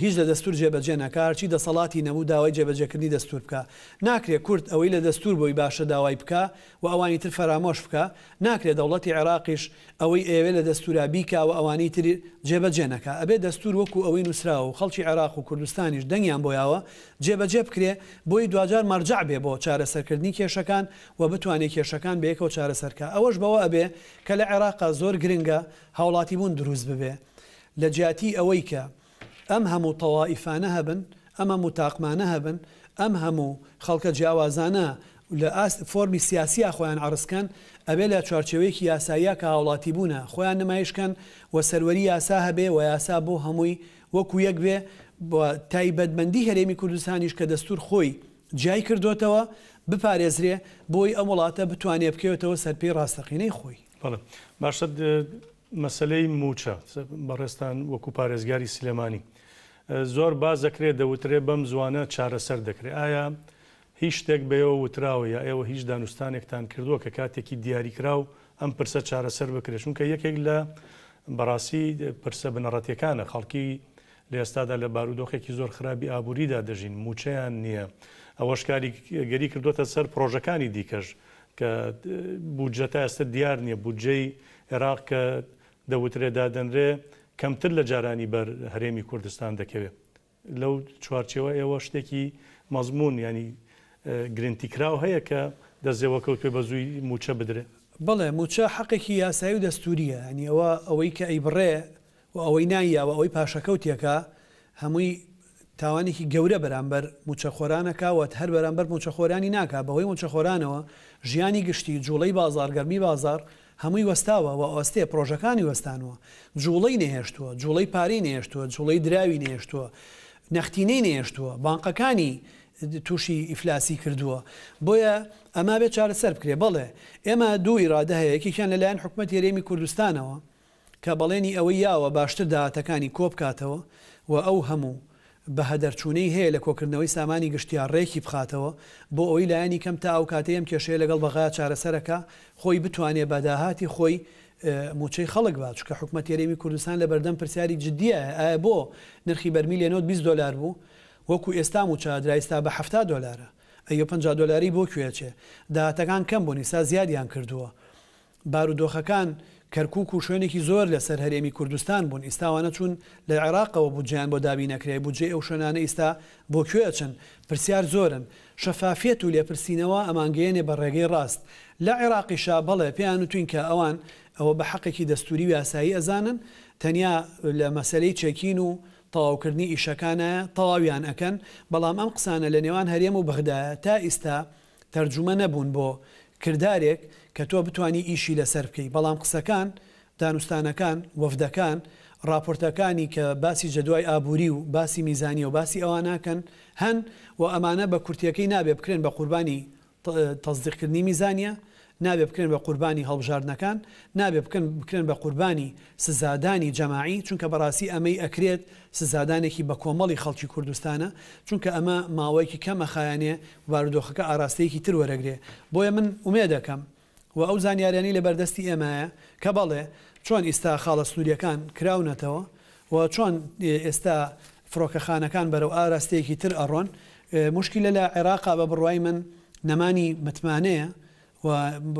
هیچ لە دەستوور جێبەجێ نەکا، هەرچی دەسەڵاتی نەبوو داوای جێبەجێکردنی دەستوور بکا. ناکرێ کورد ئەوەی لە دەستوور بۆی باشە داوای بکا و ئەوانی تر فەرامۆش بکا. ناکرێ دەوڵەتی عێراقیش ئەوەی ئەیەوێ لە دەستوورا بیکا و ئەوانی تر جێبەجێ نەکا. ئەبێ دەستوور وەکوو ئەوەی نووسراوە و خەڵکی عێراق و کوردستانیش دەنگیان بۆ یاوە جێبەجێ بکرێ بۆی دواجار مەرجەع بێ بۆ چارەسەرکردنی کێشەکان و بتوانێ کێشەکان بەیەکەوە چارەسەر کا. ئەوەش بەوە ئەبێ کە لە عێراقا زۆر گرنگە هاوڵاتیبوون دروست ببێ لە جیاتی ئەوەی کە ئەم هەموو تەوائیفانە هەبن، ئەم هەموو تاقمانە هەبن، ئەم هەموو خەڵکە جیاوازانە لە ئاست فۆرمی سیاسیا خۆیان عەرز کەن، ئەبێ لە چوارچێوەیەکی یاساییا کە هاوڵاتیبوونە خۆیان نمایش کەن و سەروەری یاسا هەبێ و یاسا بۆ هەمووی وەکو یەک بێ و تایبەتمەندی هەرێمی کوردستانیش کە دەستوور خۆی جیای کردۆتەوە بپارێزرێ بۆی ئەم وڵاتە بتوانێ بکەوێتەوە سەر پێی ڕاستەقینەی خۆی. بەڵێ باشە مەسەلەی مووچە بەڕێزتان وەکو پارێزگاری سلێمانی زۆر باس دەکرێت دەوترێ بەم زوانە چارەسەر دەکرێت ئایا هیچ شتێک بەێوە وتراوە یا ئێوە هیچ دانوستانێکتان کردووە کە کاتێکی دیاریکراو ئەم پرسە چارەسەر بکرێت چونکە یەکێک لە بەڕاستی پرسە بنەڕەتیەکانە خەڵکی لە ئێستادا لە بارودۆخێکی زۆر خراپی ئابووریدا دەژین مووچەیان نییە ئەوەش کاریگەری کردووەتە سەر پرۆژەکانی دیکەش کە بودجە تا ئێستا دیار نییە، بودجەی عێراق کە دەوترێ دادەنرێ کەمتر لە جارانی بەر هەرێمی کوردستان دەکەوێ. لەو چوارچێوە ئێوە شتێکی مەزموون یانی گرنتی کراو هەیە کە دەست ئێوە کەوتبێ بە زووی مووچە بدرێ؟ بەڵێ مووچە حەقێکی یاسایی و دەستوورییە، یانی ئەوە ئەوەی کە ئەیبڕێ و ئەوەی ناییا و ئەوەی پاشەکەوتیەکا هەمووی تاوانێکی گەورە بەرامبەر موچەخۆران ئەکا و هەر بەرامبەر موچەخۆرانی ناکا بەهۆی موچەخۆرانەوە ژیانی گشتی جوڵەی بازاڕ گەرمی بازاڕ هەمووی وەستاوە و ئەوەستێ پڕۆژەکانی وەستانوە جوڵەی نەهێشتووە جوڵەی پارەی نەهێشتووە جوڵەی دراوی نەهێشتووە نەختینەی نەهێشتووە بانقەکانی. تووشی ئیفلاسی کردووە. بۆیە ئەمە ئەبێ چارەسەر بکرێ. بەڵێ ئێمە دوو ئیرادە هەیە، یەکێکیان لە لایەن حکومەتی هەرێمی کوردستانەوە کە بەڵێنی ئەوەی یاوە باشتر داهاتەکانی کۆبکاتەوە و ئەو هەموو بەهەدەرچوونەی هەیە لە کۆکردنەوەی سامانی گشتیا ڕێکی بخاتەوە بۆ ئەوەی لایەنی کەم تا ئەوکاتەی ئەم کێشەیە لەگەڵ بەغا چارەسەرەکا خۆی بتوانێ بە داهاتی خۆی موچەی خەڵک با چونکە حکومەتی هەرێمی کوردستان لەبەردەم پرسیاری جدیایە ئایا بۆ نرخی بەرمیلێ نەوت 20 دۆلار بوو وەکو ئێستا موچە ئەدرا ئیستا بە 70 دۆلارە ئەی ئەو 50 دۆلارەی بۆ کوێ ئەچێ داهاتەکان کەم بوون ئیستا زیادیان کردووە بارودۆخەکان کەرکوک و شوێنێکی زۆر لەسەر هەرێمی کوردستان بوون ئیستا ئەوانە چوون لە عێراقەوە بودجەیان بۆ دابین ئەکرێ بودجەی ئەو شوێنانە ئیستا بۆ کوێ ئەچن پرسیار زۆرن شەفافیەت و لێپرسینەوە ئەمانگەیەنێ بە ڕێگەی ڕاست لە عێراقیشا بەڵێ پێیان وتوین کە ئەوان ئەوە بە حەقێکی دەستوری و یاسایی ئەزانن تەنیا لە مەسەلەی چێکین و تەواوکردنی ئیشەکانایە تەواویان ئەکەن بەڵام ئەم قسانە لە نێوان هەرێم و بەغدایە تا ئیستا تەرجومە نەبوون بۆ کردارێک کە تۆ بتوانی ئیشی لەسەر بکەی، بەڵام قسەکان، دانوستانەکان، وەفدەکان، ڕاپۆرتەکانی کە باسی جەدوای ئابووری و باسی میزانیە و باسی ئەواناکەن هەن و ئەمانە بە کورتیەکەی نابێ بکرێن بە قوربانی تەسدیقکردنی میزانیە، نابێ بکرێن بە قوربانی هەڵبژاردنەکان، نابێ بکەن بکرێن بە قوربانی سزادانی جەماعی، چونکە بەڕاستی ئەمەی ئەکرێت سزادانێکی بەکۆمەڵی خەڵکی کوردستانە، چونکە ئەمە ماوەیەکی کەم ئەخایەنێ و بارودۆخەکە ئاراستەیەکی تر وەرەگرێ. بۆیە من ئومێدەکەم و ئەو زانیاریانەی لەبەردەستی ئێمایە کە بەڵێ چۆن ئیستا خاڵە سنووریەکان کراونەتەوە و چۆن ئێستا فڕۆکەخانەکان بەرەو ئاراستەیەکی تر ئەڕۆن، موشکیلە لە عێراقا بە بڕوای من نەمانی متمانەیە و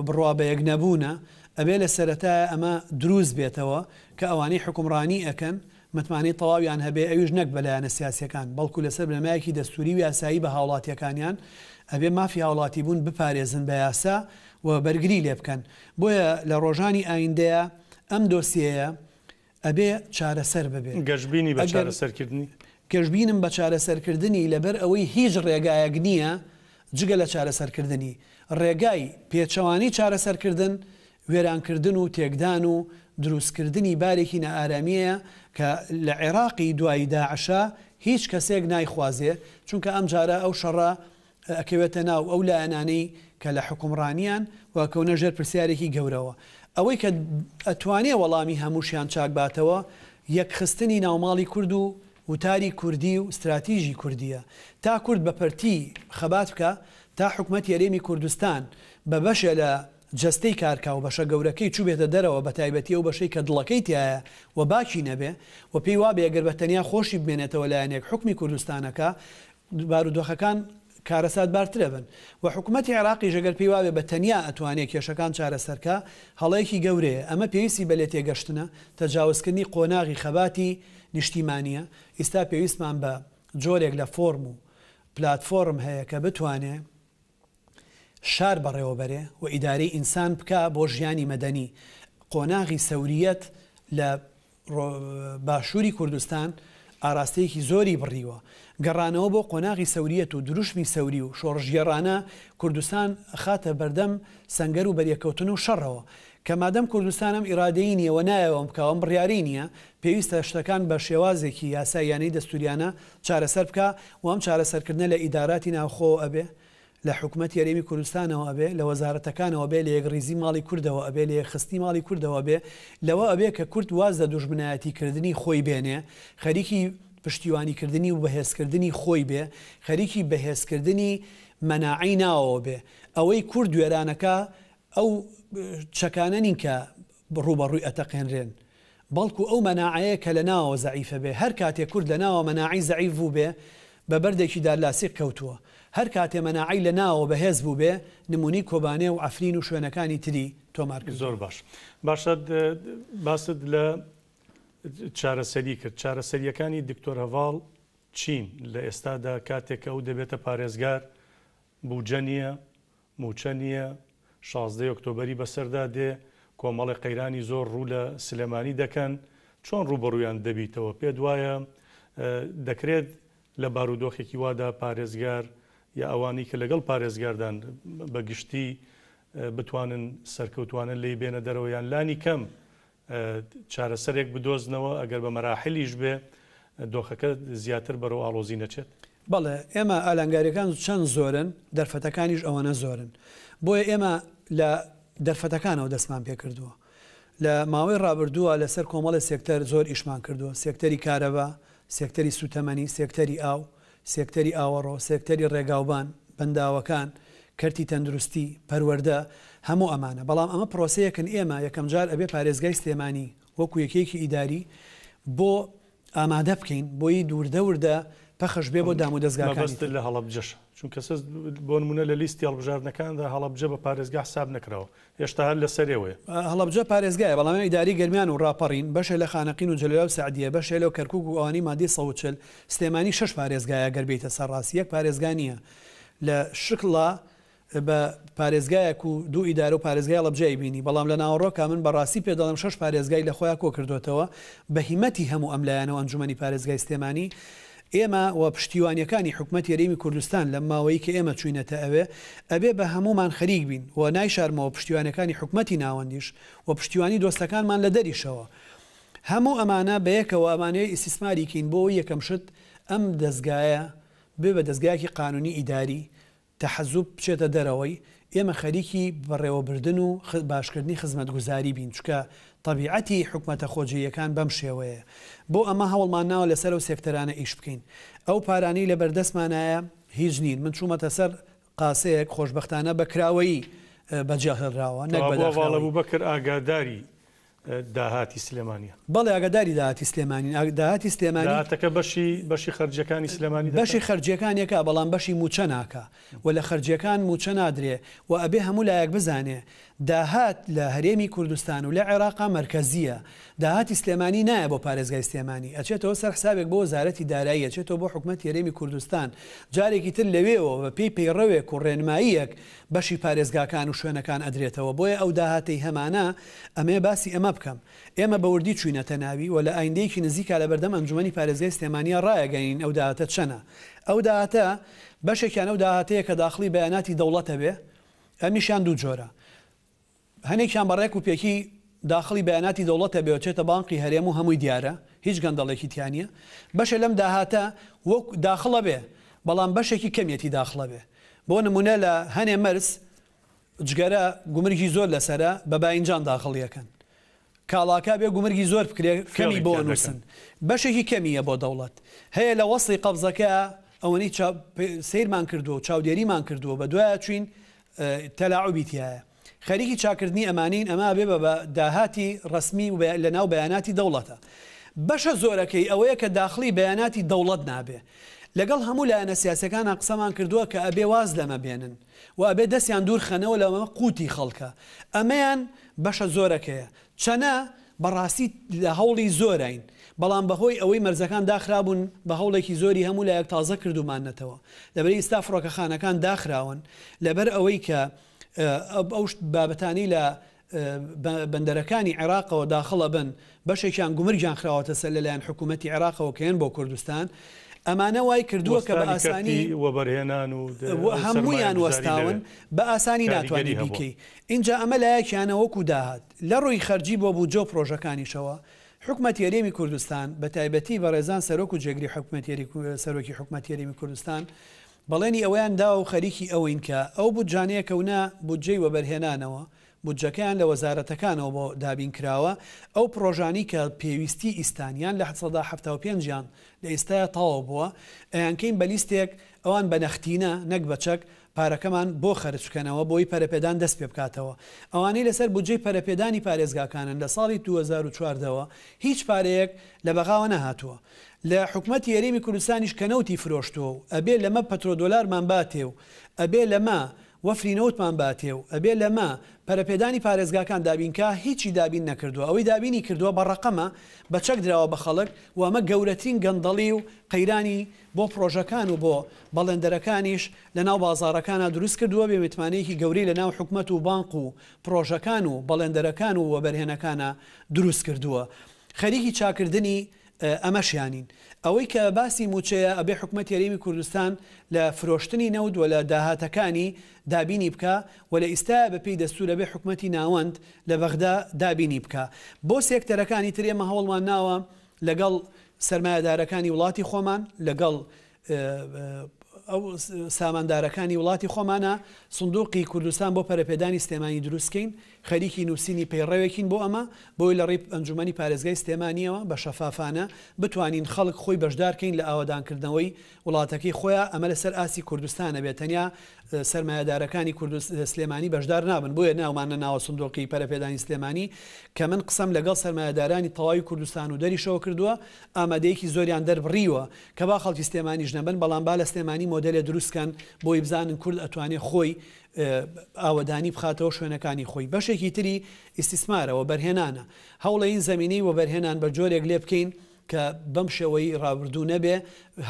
بڕوا بە یەک نەبوونە، ئەبێ لە سەرەتایە ئەمە دروست بێتەوە کە ئەوانەی حوکمڕانی ئەکەن متمانەی تەواویان هەبێ ئەویش نەک بە لایەنە سیاسیەکان بەڵکو لەسەر بنەمایەکی دەستوری و یاسایی بە هاوڵاتیەکانیان ئەبێ مافی هاوڵاتیبوون بپارێزن بە یاسا و بەرگری لێ بکەن بۆیە لە ڕۆژانی ئایندەیا ئەم دۆسیەیە ئەبێ چارەسەر ببێ. گەشبینی بە ئەگەر چارەسەرکردنی؟ گەشبینم بە چارەسەرکردنی لەبەر ئەوەی هیچ ڕێگایەک نییە جگە لە چارەسەرکردنی. ڕێگای پێچەوانەی چارەسەرکردن وێرانکردن و تێکدان و دروستکردنی بارێکی نائارامییە کە لە عێراقی دوای داعشا هیچ کەسێک نایخوازێ چونکە ئەمجارە ئەو شەڕە ئەکەوێتە ناو ئەو لایەنانەی کە لە حوکمڕانیان و ئەکەونە ژێر پرسیارێکی گەورەوە. ئەوەی کە ئەتوانێ وەڵامی هەمووشیان چاک باتەوە یەکخستنی ناوماڵی کورد و وتاری کوردی و ستراتیژی کوردیە. تا کورد بە پەرتی خەبات بکا، تا حکومەتی هەرێمی کوردستان بە بەشێ لە جەستەی کار کا و بەشە گەورەکەی چووبێتە دەرەوە بە تایبەتی ئەو بەشەی کە دڵەکەی تیایە و باکی نەبێ و پێی وابێ گەر بە تەنیا خۆشی بمێنێتەوە لایەنێک حوکمی کوردستانەکا بارودۆخەکان کارەساتبارترەبن و حکومەتی عێراقیش ئەگەر پێی وابێ بە تەنیا ئەتوانێ کێشەکان چارەسەرکا هەڵەیەکی گەورەیە ئەمە پێویستی بە لێتێگەشتنە تەجاوزکردنی قۆناغی خەباتی نیشتیمانیە ئیستا پێویستمان بە جۆرێک لە فۆرم و پلاتفۆرم هەیە کە بتوانێ شار بەڕێوەبەرێ و ئیدارەی ئینسان بکا بۆ ژیانی مەدەنی قۆناغی سەوریەت لە باشووری کوردستان ئاراستەیەکی زۆری بڕیوە. گەڕانەوە بۆ قۆناغی سەوریەت و دروشمی سەوری و شۆڕشگێڕانە کوردستان ئەخاتە بەردەم سەنگەر و بەریەککەوتن و شەڕەوە. کە مادەم کوردستان ئەم ئیرادەی نیە و نایەوێ ئەم بکا و ئەم بڕیارەی نیە، پێویستە شتەکان بە شێوازێکی یاساییانەی دەستووریانە چارەسەر بکا و ئەم چارەسەرکردنە لە ئیداراتی ناوخۆوە ئەبێ، لە حکومەتی هەرێمی کوردستانەوە ئەبێ، لە وەزارەتەکانەوە بێ، لە یەکڕیزی ماڵی کوردەوە ئەبێ، لە یەکخستنی ماڵی کوردەوە ئەبێ، لەوە ئەبێ کە کورد واز لە دوژمنایەتی کردنی خۆی بێنێ، خەریکی پشتیوانی کردنی و بەهێزکردنی خۆی بێ، خەریکی بەهێزکردنی مەناعەی ناوەوە بێ. ئەوەی کورد وێرانەکا ئەو چەکانە نین کە ڕووبەڕووی ئەتەقێنرێن، بەڵکو ئەو مەناعەیە کە لە ناوەوە زەعیفە بێ، هەر کاتێ کورد لە ناوە مەناعەی زەعیف بووبێ بە بەردێکی دارلاسیق کەوتووە، هەر کاتێ مەناعەی لە ناوەوە بەهێز بووبێ نموونەی کۆبانێ و عەفرین و شوێنەکانی تری تۆمار کردووە. زۆر باش. باشە باست لە چارەسەری کرد، چارەسەرییەکانی دکتۆر هەڤاڵ چین لە ئێستادا کاتێک کە ئەو دەبێتە پارێزگار بوجە نییە، مووچە نییە، شازدەی ئۆکتۆبەری بەسەردا دێ، کۆمەڵێ قەیرانی زۆر ڕوو لە سلێمانی دەکەن، چۆن ڕووبەڕوویان دەبیتەوە؟ پێت وایە دەکرێت لە بارودۆخێکی وادا پارێزگار یا ئەوانەی کە لەگەڵ پارێزگاردان بە گشتی بتوانن سەرکەوتوانە لێی بێنە دەرەوە یان لانی کەم چارەسەرێک بدۆزنەوە ئەگەر بە مەراحلیش بێ دۆخەکە زیاتر بەرەو ئاڵۆزی نەچێت؟ بەڵێ، ئێمە ئالانگارییەکان چەند زۆرن، دەرفەتەکانیش ئەوەنە زۆرن. بۆیە ئێمە لە دەرفەتەکانەوە دەستمان پێکردووە. لە ماوەی ڕابردووە لەسەر کۆمەڵێ سێکتەر زۆر ئیشمان کردووە، سێکتەری کارەبا، سێکتەری سووتەمەنی، سێکتەری ئاو، سێکتەری ئاوەڕۆ، سێکتەری ڕێگاوبان، بەنداوەکان، کەرتی تەندروستی، پەروەردە، هەموو ئەمانە. بەڵام ئەمە پرۆسەیەکن ئێمە یەکەمجار ئەبێ پارێزگای سلێمانی وەکو یەکەیەکی ئیداری بۆ ئامادە بکەین بۆی وردە وردە پەخش بێ بۆ دامودەزگاکانی مەبەستت تر. لە هەڵەبجەشە؟ چونکە سەز بۆ نموونە لە لیستی هەڵبژاردنەکاندا هەڵەبجە بە پارێزگا حساب نەکراوە، هێشتا هەر لەسەرێوەیە. هەڵەبجە پارێزگایە، بەڵام ئێمە ئیدارەی گەرمیان و ڕاپەڕین، بەشێ لە خانەقین و جەلەولا و سەعدیە، بەشێ لەو کەرکوک و ئەوانەی مادەی 140، سلێمانی شەش پارێزگایە گەر بێیتە سەر ڕاستی یەک پارێزگا نییە لە شکڵا بە پارێزگایەک و دوو ئیدارە و پارێزگای هەڵەبجە ئەیبینی، بەڵام لە ناوەڕۆکا من بە ڕاستی پێت دەڵێم شەش پارێزگای لە خۆیا کۆ کردۆتەوە بە هیمەتی هەموو ئەم لایەنە و ئەنجومەنی پارێزگای سلێمانی ئێمە و پشتیوانیەکانی حکومەتی هەرێمی کوردستان لەم ماوەی کە ئێمە چوینەتە ئەوێ ئەبێ بە هەموومان خەریک بین و نایشارمەوە پشتیوانیەکانی حکومەتی ناوەندیش و پشتیوانی دۆستەکانمان لە دەریشەوە هەموو ئەمانە بەیەکەوە ئەمانەوێ ئیستیسماری کەین بۆ ئەوەی یەکەم شت ئەم دەزگایە ببێ بە دەزگایەکی قانونی ئیداری تەحەزوب بچێتە دەرەوەی، ئێمە خەریکی بەڕێوەبردن و باشکردنی خزمەتگوزاری بین، چونکە تەبیعەتی حکومەتە خۆجێیەکان بەم شێوەیە. بۆ ئەمە هەوڵمان ناوە لەسەر ئەو سێکتەرانە ئیش بکەین. ئەو پارانەی لەبەردەستمانایە هیچ نین. من چوومەتە سەر قاسەیەک، خۆشبەختانە بە کراوەیی بەجێهێڵراوە نەک بە کەوابوو هەڤاڵ داخراوەیی. ئەبوبەکر ئاگاداری داهاتی سلێمانیە. بەڵێ ئاگاداری داهاتی سلێمانین. داهاتی سلێمانی. داهاتەکە بەشی بەشی خەرجیەکانی سلێمانی دەکات؟ بەشی خەرجیەکان یەکا بەڵام بەشی موچە ناکا و لە خەرجیەکان موچە نادرێ و ئەبێ هەموو لایەک بزانێ داهات لە هەرێمی کوردستان و لە عێراقا مەرکەزیە داهاتی سلێمانی نایە بۆ پارێزگای سلێمانی ئەچێتەوە سەر حسابێک بۆ وەزارەتی دارایی ئەچێتەوە بۆ حکومەتی هەرێمی کوردستان جارێکی تر لەوێوە بە پێی پەیڕەوێک و ڕێنماییەک بەشی پارێزگاکان و شوێنەکان ئەدرێتەوە بۆیە ئەو داهاتەی هەمانە ئەمەیە باسی ئەمە بکەم ئێمە بە وردی چوینەتە ناوی و لە ئایندەیەکی نزیکا لەبەردەم ئەنجومەنی پارێزگای سلێمانیا ڕایەگەینین ئەو داهاتە چەنە ئەو داهاتە بەشێکیان ئەو داهاتەیە کە داخڵی بەیاناتی دەوڵەتە بێ ئەمیشیان دوو جۆرە هەنێکیان بە ڕێک و پێکی داخڵی بەیاناتی دەوڵەتە بێ و چێتە بانقی هەرێم و هەمووی دیارە هیچ گەندەڵێکی تیا نیە بەشێ لەم داهاتە وەک داخڵە بێ بەڵام بەشێکی کەمیەتی داخڵە بێ بۆ نمونە لە هەنێ مەرز جگەرە گومرگی زۆر لەسەرە بە باینجان داخڵی ئەکەن کاڵاکە بێ گومرگی زۆر بکرێ کەمی فێڵی بۆ تیا دەکەن. ئەنوسن بەشێکی کەمیە بۆ دەوڵەت هەیە لە وەسڵی قەبزەکە ئەوەنەی چا سەیرمان کردووە و چاودێریمان کردووە بە دوایە چوین تەلاعوبی تیایە خەریکی چاکردنی ئەمانین ئەمە ئەبێ بە بە داهاتی ڕەسمی و لە ناو بەیاناتی دەوڵەتە بەشە زۆرەکەی ئەوەیە کە داخڵی بەیاناتی دەوڵەت نابێ لەگەڵ هەموو لایەنە سیاسیەکانا قسەمان کردووە کە ئەبێ واز لەمە بێنن و ئەبێ دەستیان دوور خەنەوە لەمە قوتی خەڵکە ئەمەیان بەشە زۆرەکەیە چەنە بەڕاستی لە هەوڵی زۆراین بەڵام بەهۆی ئەوەی مەرزەکان داخرابوون بە هەوڵێکی زۆری هەموو لایەک تازە کردووماننەتەوە لەبەری ئیستا فڕۆکەخانەکان داخراون لەبەر ئەوەی کە ئەو بابەتانەی لە بەندەرەکانی عێراقەوە داخڵ ئەبن بەشێکیان گومرگیان خراوەتە سەر لەلایەن حکوومەتی عێراقەوە کە یەن بۆ کوردستان ئەمانە وای کردووە کە بە وەستانی ئاسانی کەرتی وەبەرهێنان و ئەو هەموویان سەرمایەگوزاری لەوێ وەستاون بە ئاسانی ناتوانی کاریگەری هەبووە. بیکەی ئینجا ئەمە لایەکیانە وەکو داهات لە ڕووی خەرجی بۆ بودجە و پڕۆژەکانیشەوە حکومەتی هەرێمی کوردستان بە تایبەتی بەڕێزان سەرۆک و جێگری حکومەتی سەرۆکی حکومەتی هەرێمی کوردستان بەڵێنی ئەوەیان داوە و خەریکی ئەوەین کە ئەو بودجانەیە کەونە بودجەی وەبەرهێنانەوە، بودجەکەیان لە وەزارەتەکانەوە بۆ دابین کراوە، ئەو پڕۆژانەی کە پێویستی ئیستان یان لە 75% یان لە ئیستایا تەواو بووە ئەیانکەین بە لیستێک ئەوان بە نەختینە نەک بە چەک پارەکەمان بۆ خەرج بکەنەوە بۆی پەرەپێدان دەست پێبکاتەوە. ئەوانەی لەسەر بودجەی پەرەپێدانی پارێزگاکانن لە ساڵی 2014 وە هیچ پارەیەک لە بەغاوە نەهاتووە. لە حکومەتی هەرێمی کوردستانیش کە نەوتی فرۆشتووە و ئەبێ لەمە پەترۆدۆلارمان باتێ و ئەبێ لەمە وەفری نەوتمان باتێ و ئەبێ لەمە پەرەپێدانی پارێزگاکان دابین کا هیچی دابین نەکردووە ئەوەی دابینی کردووە بە ڕەقەمە بە چەک دراوە بە خەڵک و ئەمە گەورەترین گەندەڵی و قەیرانی بۆ پڕۆژەکان و بۆ بەڵێندەرەکانیش لە ناو بازاڕەکانا دروست کردووە بێ متمانەیەکی گەورەی لە ناو حکومەت و بانق و پڕۆژەکان و بەڵێندەرەکان و وەبەرهێنەکانا دروست کردووە خەریکی چاکردنی ئەمەشیانین. ئەوەی کە باسی مووچەیە ئەبێ حکومەتی هەرێمی کوردستان لە فرۆشتنی نەوت و لە داهاتەکانی دابینی بکا و لە ئیستایا بە پێی دەستوور ئەبێ حکومەتی ناوەند لە بەغدا دابینی بکا. بۆ سێکتەرەکانی تر ئێمە هەوڵمان ناوە لەگەڵ سەرمایەدارەکانی وڵاتی خۆمان لەگەڵ. ئەو ساماندارەکانی وڵاتی خۆمانە سندوقی کوردستان بۆ پەرەپێدانی سلێمانی دروستکەین، خەریکی نووسینی پەیڕەوێکین بۆ ئەمە، بۆی لە ڕێی ئەنجومەنی پارێزگای سلێمانییەوە بە شەفافانە بتوانین خەڵک خۆی بەشدارکەین لە ئاوەدانکردنەوەی وڵاتەکەی خۆیا، ئەمە لەسەر ئاستی کوردستان ئەبێت، تەنیا سەرمایەدارەکانی کوردست سلێمانی بەشدار نابن، بۆیە ناومان نەناوە سندوقی پەرەپێدانی سلێمانی، کە من قسەم لەگەڵ سەرمایەدارانی تەواوی کوردستان و دەریشەوە کردووە، ئامادەیەکی زۆریان دەربڕیوە کە با خەڵکی سلێمانیش نەبن، بەڵام با لە سلێمانی مۆدێلێ دروست کەن بۆی بزانن کورد ئەتوانێ خۆی ئاوەدانی بخاتەوە شوێنەکانی خۆی. بەشێکی تری ئیستیسمارە، وەبەرهێنانە. هەوڵەین زەمینەی وەبەرهێنان بە جۆرێک لێ بکەین کە بەم شێوەی ڕابردوو نەبێ،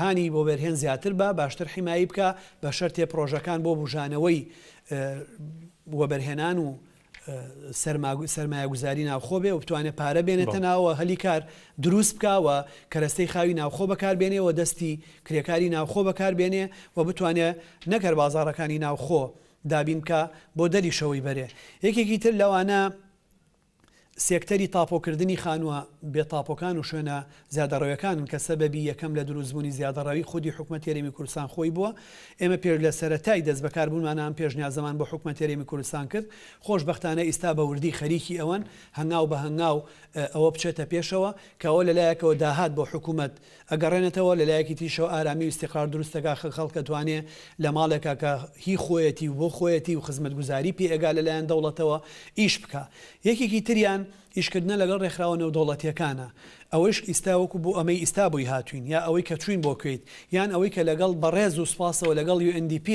هانی وەبەرهێن زیاتر با، باشتر حیمایی بکا، بە شەرتێ پڕۆژەکان بۆ بوژانەوەی وەبەرهێنان و سەرمایەگوزاری ناوخۆ بێ و بتوانێ پارە بێنێتە ناوە هەلی کار دروست بکا و کەرەستەی خاوی ناوخۆ بەکار بێنێ و دەستی کرێکاری ناوخۆ بەکار بێنێ و بتوانێ نەک هەر بازاڕەکانی ناوخۆ دابین بکا بۆ دەریشەوەی بەرێ. یەکێکی تر لەوانە سێکتەری تاپۆکردنی خانووە بێ تاپۆکان و شوێنە زیادەڕەویەکانن کە سەبەبی یەکەم لە دروستبوونی زیادەڕەوی خودی حکومەتی هەرێمی کوردستان خۆی بووە. ئێمە پێش لە سەرەتای دەستبەکاربوونمان ئەم پێشنیازەمان بۆ حکومەتی هەرێمی کوردستان کرد. خۆشبەختانە ئیستا بە وردی خەریکی ئەوەن هەنگاو بە هەنگاو ئەوە بچێتە پێشەوە کە ئەوە لەلایەکەوە داهات بۆ حکومەت ئەگەڕێنێتەوە، لەلایەکی تریشەوە ئارامی و ئیستیقرار دروست دەکا کە خەڵک ئەتوانێ لە ماڵێکا کە هی خۆیەتی و بۆ خۆیەتی و خزمەتگوزاری پێ ئەگا لەلایەن دەوڵەتەوە ئیش بکا. یەکێکی تریان ئیشکردنە لەگەڵ ڕێکخراوە نێودەوڵەتییەکانە. ئەوەیش ئیستا وەکو بۆ ئەمەی ئیستا بۆی هاتووین یا ئەوەی کە چووین بۆ کوەیت یان ئەوەی کە لەگەڵ بەڕێز و سوپاسەوە لەگەڵ UNDP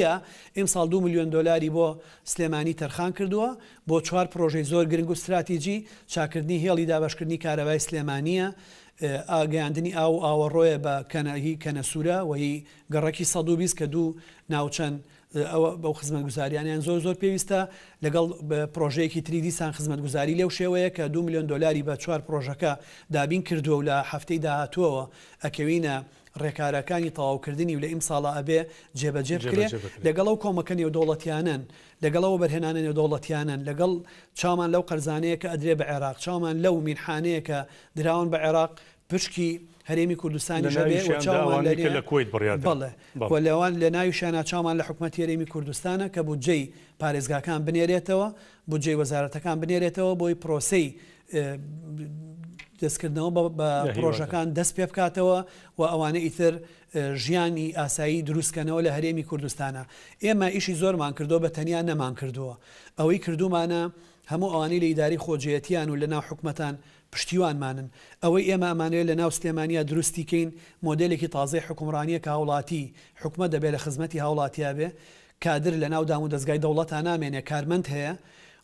ئیمساڵ دوو ملیۆن دۆلاری بۆ سلێمانی تەرخان کردووە بۆ چوار پرۆژەی زۆر گرنگ و ستراتیجی، چاککردنی هێڵی دابەشکردنی کارەبای سلێمانییە، گەیاندنی ئاو و ئاوەڕۆیە بە کەنە هی کەنەسوورە و هی گەڕەکی 120 کە دوو ناوچەن ئەوە بەو خزمەتگوزاریانەیان زۆر زۆر پێویستە، لەگەڵ پرۆژەیەکی تری دیسان خزمەتگوزاری لەو شێوەیە کە دوو ملیۆن دۆلاری بە چوار پرۆژەکە دابین کردووە و لە هەفتەی داهاتووەوە ئەکەوینە ڕێکارەکانی تەواوکردنی و لە ئیمساڵا ئەبێ جێبەجێ بکرێ، لەگەڵ ئەو کۆمەکە نێودەوڵەتیانەن، لەگەڵ ئەو وەبەرهێنانە نێودەوڵەتیانەن، لەگەڵ چاومان لەو قەرزانەیە کە ئەدرێ بە عێراق، چاومان لەو مینحانەیە کە دراون بە عێراق، پشکی هەرێمی کوردستانیش هەبێ و چاومان لە لە کوەیت بڕیار درا. بەڵێ و لەوان لە ناویشیانا چاومان لە حکومەتی هەرێمی کوردستانە کە بودجەی پارێزگاکان بنێرێتەوە، بودجەی وەزارەتەکان بنێرێتەوە بۆی پرۆسەی دەستکردنەوە بە پرۆژەکان دەست پێ بکاتەوە و ئەوانە ئیتر ژیانی ئاسایی دروستکەنەوە لە هەرێمی کوردستانە. ئێمە ئیشی زۆرمان کردووە بە تەنیا نەمانکردووە. ئەوەی کردوومانە هەموو ئەوانەی لە ئیدارەی خۆجێیەتیان و لە ناو حکومەتان پشتیوانمانن. ئەوەی ئێمە ئەمانەوێت لە ناو سلێمانیا دروستی کەین مۆدێلێکی تازەی حوکمڕانیە کە هاوڵاتی، حکومەت دەبێ لە خزمەتی هاوڵاتیا بێ، کادر لە ناو دامودەزگای دەوڵەتا نامێنێ کارمەند هەیە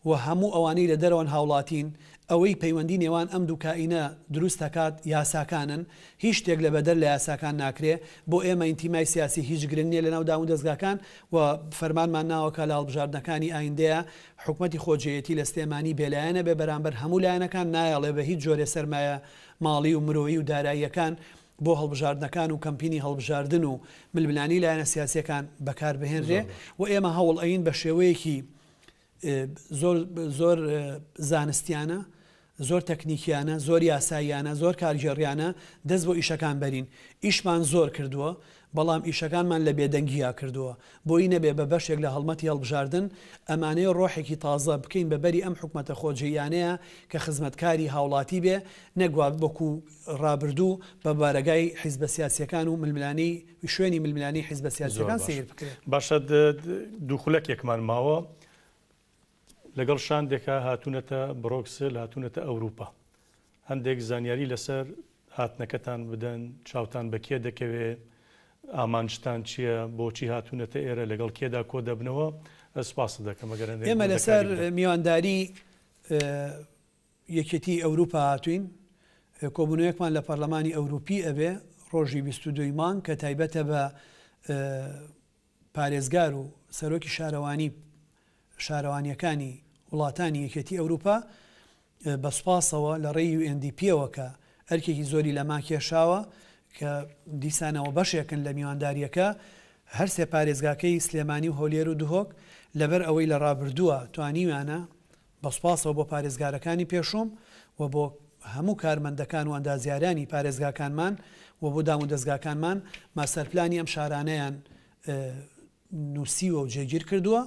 و هەموو ئەوانەی لە دەرەوەن هاوڵاتین، ئەوەی پەیوەندی نێوان ئەم دوو کائینە دروست دەکات یاساکانن، هیچ شتێک لە بەدەر لە یاساکان ناکرێ، بۆ ئێمە ئینتیمای سیاسی هیچ گرنگ نیە لە ناو دامودەزگاکان و فەرمانمان ناوە کە لە هەڵبژاردنەکانی ئایندەیا حکومەتی خۆجێیەتی لە سلێمانی بێلایەنە بێ بەرامبەر هەموو لایەنەکان نایەڵێ بە هیچ جۆرێ سەرمایە ماڵی و مرۆیی و داراییەکان بۆ هەڵبژاردنەکان و کەمپینی هەڵبژاردن و ململانێی لایەنە سیاسیەکان بەکار بهێنرێ و ئێمە هەوڵ ئەین بە شێوەیەکی زۆر زۆر زانستیانە زۆر تەکنیکیانە زۆر یاساییانە زۆر کارگێڕیانە دەست بۆ ئیشەکان بەرین ئیشمان زۆر کردووە بەڵام ئیشەکانمان لە بێدەنگیا کردووە بۆی نەبێ بە بەشێک لە هەڵمەتی هەڵبژاردن ئەمانەیە ڕۆحێکی تازە بکەین بە بەری ئەم حکومەتە خۆجێیانەیە کە خزمەتکاری هاوڵاتی بێ نەک وا وەکو ڕابردوو بە بارەگای حیزبە سیاسیەکان و ململانێی شوێنی ململانێی حیزبە سیاسیەکان سەیر بکرێ. باشە دوو خولەکێکمان ماوە لەگەڵ شاندێکا هاتوونەتە بڕۆکسل هاتوونەتە ئەوروپا هەندێک زانیاری لەسەر هاتنەکەتان بدەن چاوتان بە کێ دەکەوێ ئامانجتان چییە بۆچی هاتوونەتە ئێرە لەگەڵ کێدا کۆ دەبنەوە سپاست دەکەم ئەگەر هەندێک ئێمە لەسەر میوانداری یەکێتیی ئەوروپا هاتووین، کۆبوونەوەیەکمان لە پەرلەمانی ئەوروپی ئەبێ ڕۆژی 22 ی مانگ کە تایبەتە بە پارێزگار و سەرۆکی شارەوانی شارەوانییەکانی وڵاتانی یەکێتی ئەوروپا بە سوپاسەوە لە ڕێی UNDP-ەوە کە ئەرکێکی زۆری لەما کێشاوە کە دیسانەوە بەشێکن لە میواندارییەکە هەرسێ پارێزگاکەی سلێمانی و هەولێر و دهۆک لەبەر ئەوەی لە ڕابردووە توانیویانە بە سوپاسەوە بۆ پارێزگارەکانی پێشووم و بۆ هەموو کارمەندەکان و ئەندازیارانی پارێزگاکانمان و بۆ دامودەزگاکانمان ماستەرپلانی ئەم شارانەیان نووسیوە و جێگیر کردووە،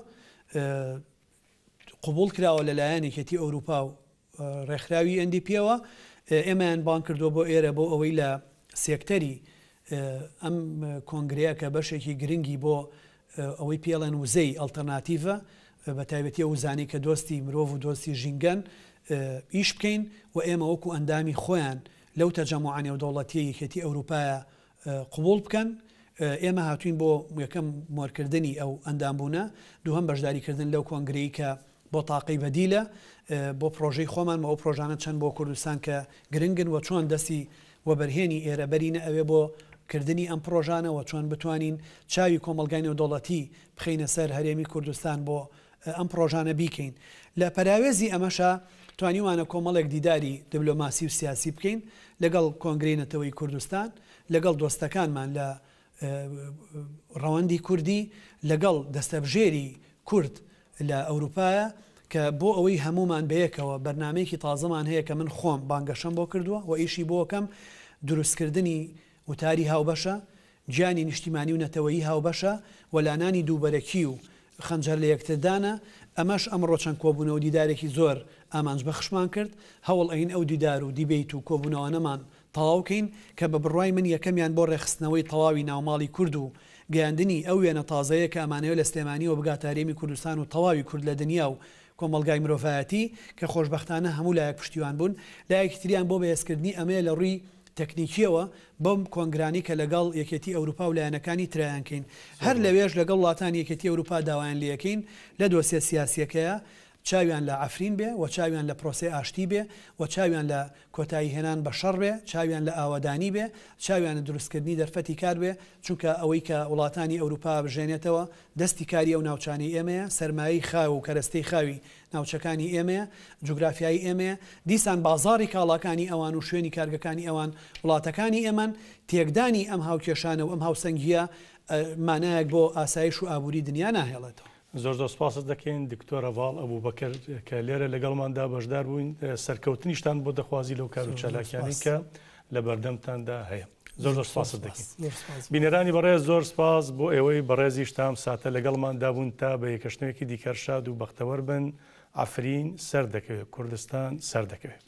قبوڵ کراوە لەلایەن یەکێتی ئەوروپا و ڕێکخراوی UNDP ەوە، ئێمەیان بانگ کردووە بۆ ئێرە بۆ ئەوەی لە سێکتەری ئەم کۆنگرەیە کە بەشێکی گرنگی بۆ ئەوەی پێڵێن وزەی ئەڵتەرناتیڤە، بە تایبەتی ئەو وزانەی کە دۆستی مرۆڤ و دۆستی ژینگەن ئیش بکەین و ئێمە وەکو ئەندامی خۆیان لەو تەجەموعە نێودەوڵەتیەی یەکێتی ئەوروپایە قبوڵ بکەن، ئێمە هاتوین بۆ یەکەم مۆرکردنی ئەو ئەندامبوونە، دووهەم بەشداریکردن لەو کۆنگرەی کە بۆ تاقەی بەدیلە بۆ پرۆژەی خۆمان و ئەو پرۆژانە چەند بۆ کوردستان کە گرنگن و چۆن دەستی وەبەرهێنی ئێرە بەرینە ئەوێ بۆ کردنی ئەم پرۆژانە و چۆن بتوانین چاوی کۆمەڵگای نێودەوڵەتی بخەینە سەر هەرێمی کوردستان بۆ ئەم پرۆژانە بیکەین. لە پەراوێزی ئەمەشا توانیومانە کۆمەڵێک دیداری دبلۆماسی و سیاسی بکەین لەگەڵ کۆنگرەی نەتەوەیی کوردستان، لەگەڵ دۆستەکانمان لە ڕەوەندی کوردی، لەگەڵ دەستەبژێری کورد لە ئەوروپایە کە بۆ ئەوەی هەموومان بەیەکەوە بەرنامەیەکی تازەمان هەیە کە من خۆم بانگەشەم بۆ کردووە و ئیشی بۆ ئەکەم، دروستکردنی وتاری هاوبەشە، گیانی نیشتیمانی و نەتەوەیی هاوبەشە و لانانی دووبەرەکی و خەنجەر لەیەکتردانە، ئەمەش ئەمڕۆ چەند کۆبوونەوە و دیدارێکی زۆر ئامانجبەخشمان کرد، هەوڵ ئەین ئەو دیدار و دیبەیت و کۆبوونەوانەمان تەواو کەین کە بە بڕوای من یەکەمیان بۆ ڕێکخستنەوەی تەواوی ناوماڵی کورد و گەیاندنی ئەو وێنە تازەیە کە ئەمانەوێ لە سلێمانیەوە بگاتە هەرێمی کوردستان و تەواوی کورد لە دنیا و کۆمەڵگای مرۆڤایەتی کە خۆشبەختانە هەموو لایەک پشتیوان بوون لایەکی تریان بۆ بەهێزکردنی ئەمەیە لە ڕووی تەکنیکیەوە بەم کۆنگرانەی کە لەگەڵ یەکێتی ئەوروپا و لایەنەکانی ترایان کەین هەر لەوێش لەگەڵ وڵاتانی یەکێتی ئەوروپا داوایان لێکەین لە دۆسیە سیاسیەکەیا چاویان لە عەفرین بێ و چاویان لە پرۆسەی ئاشتی بێ و چاویان لە کۆتایی هێنان بە شەڕ بێ، چاویان لە ئاوەدانی بێ، چاویان لە دروستکردنی دەرفەتی کار بێ، چونکە ئەوەی کە وڵاتانی ئەوروپا بژێنێتەوە دەستی کاری ئەو ناوچانەی ئێمەیە، سەرمایەی خاو و کەرەستەی خاوی ناوچەکانی ئێمەیە، جوگرافیایی ئێمەیە، دیسان بازاڕی کاڵاکانی ئەوان و شوێنی کارگەکانی ئەوان وڵاتەکانی ئێمەن، تێکدانی ئەم هاوکێشانە و ئەم هاوسەنگییە مانایەک بۆ ئاسایش و ئابووری دنیا ناهێڵێتەوە. زۆر زۆر سپاست دەکەین دکتۆر هەڤاڵ ئەبوبەکر کە لێرە لەگەڵماندا بەشدار بووین سەرکەوتنیشتان بۆ دەخوازی لەو کار و چالاکیانەی کە لە بەردەمتاندا هەیە زۆر زۆر سپاست دەکەین بینەرانی بەڕێز زۆر سپاس بۆ ئێوەی بەڕێزیش تام ساتە لەگەڵماندا بوون تا بە یەکەشتنێکی دیکەر شاد و بەختەوەر بن عەفرین سەر دەکەوێت کوردستان سەر دەکەوێت.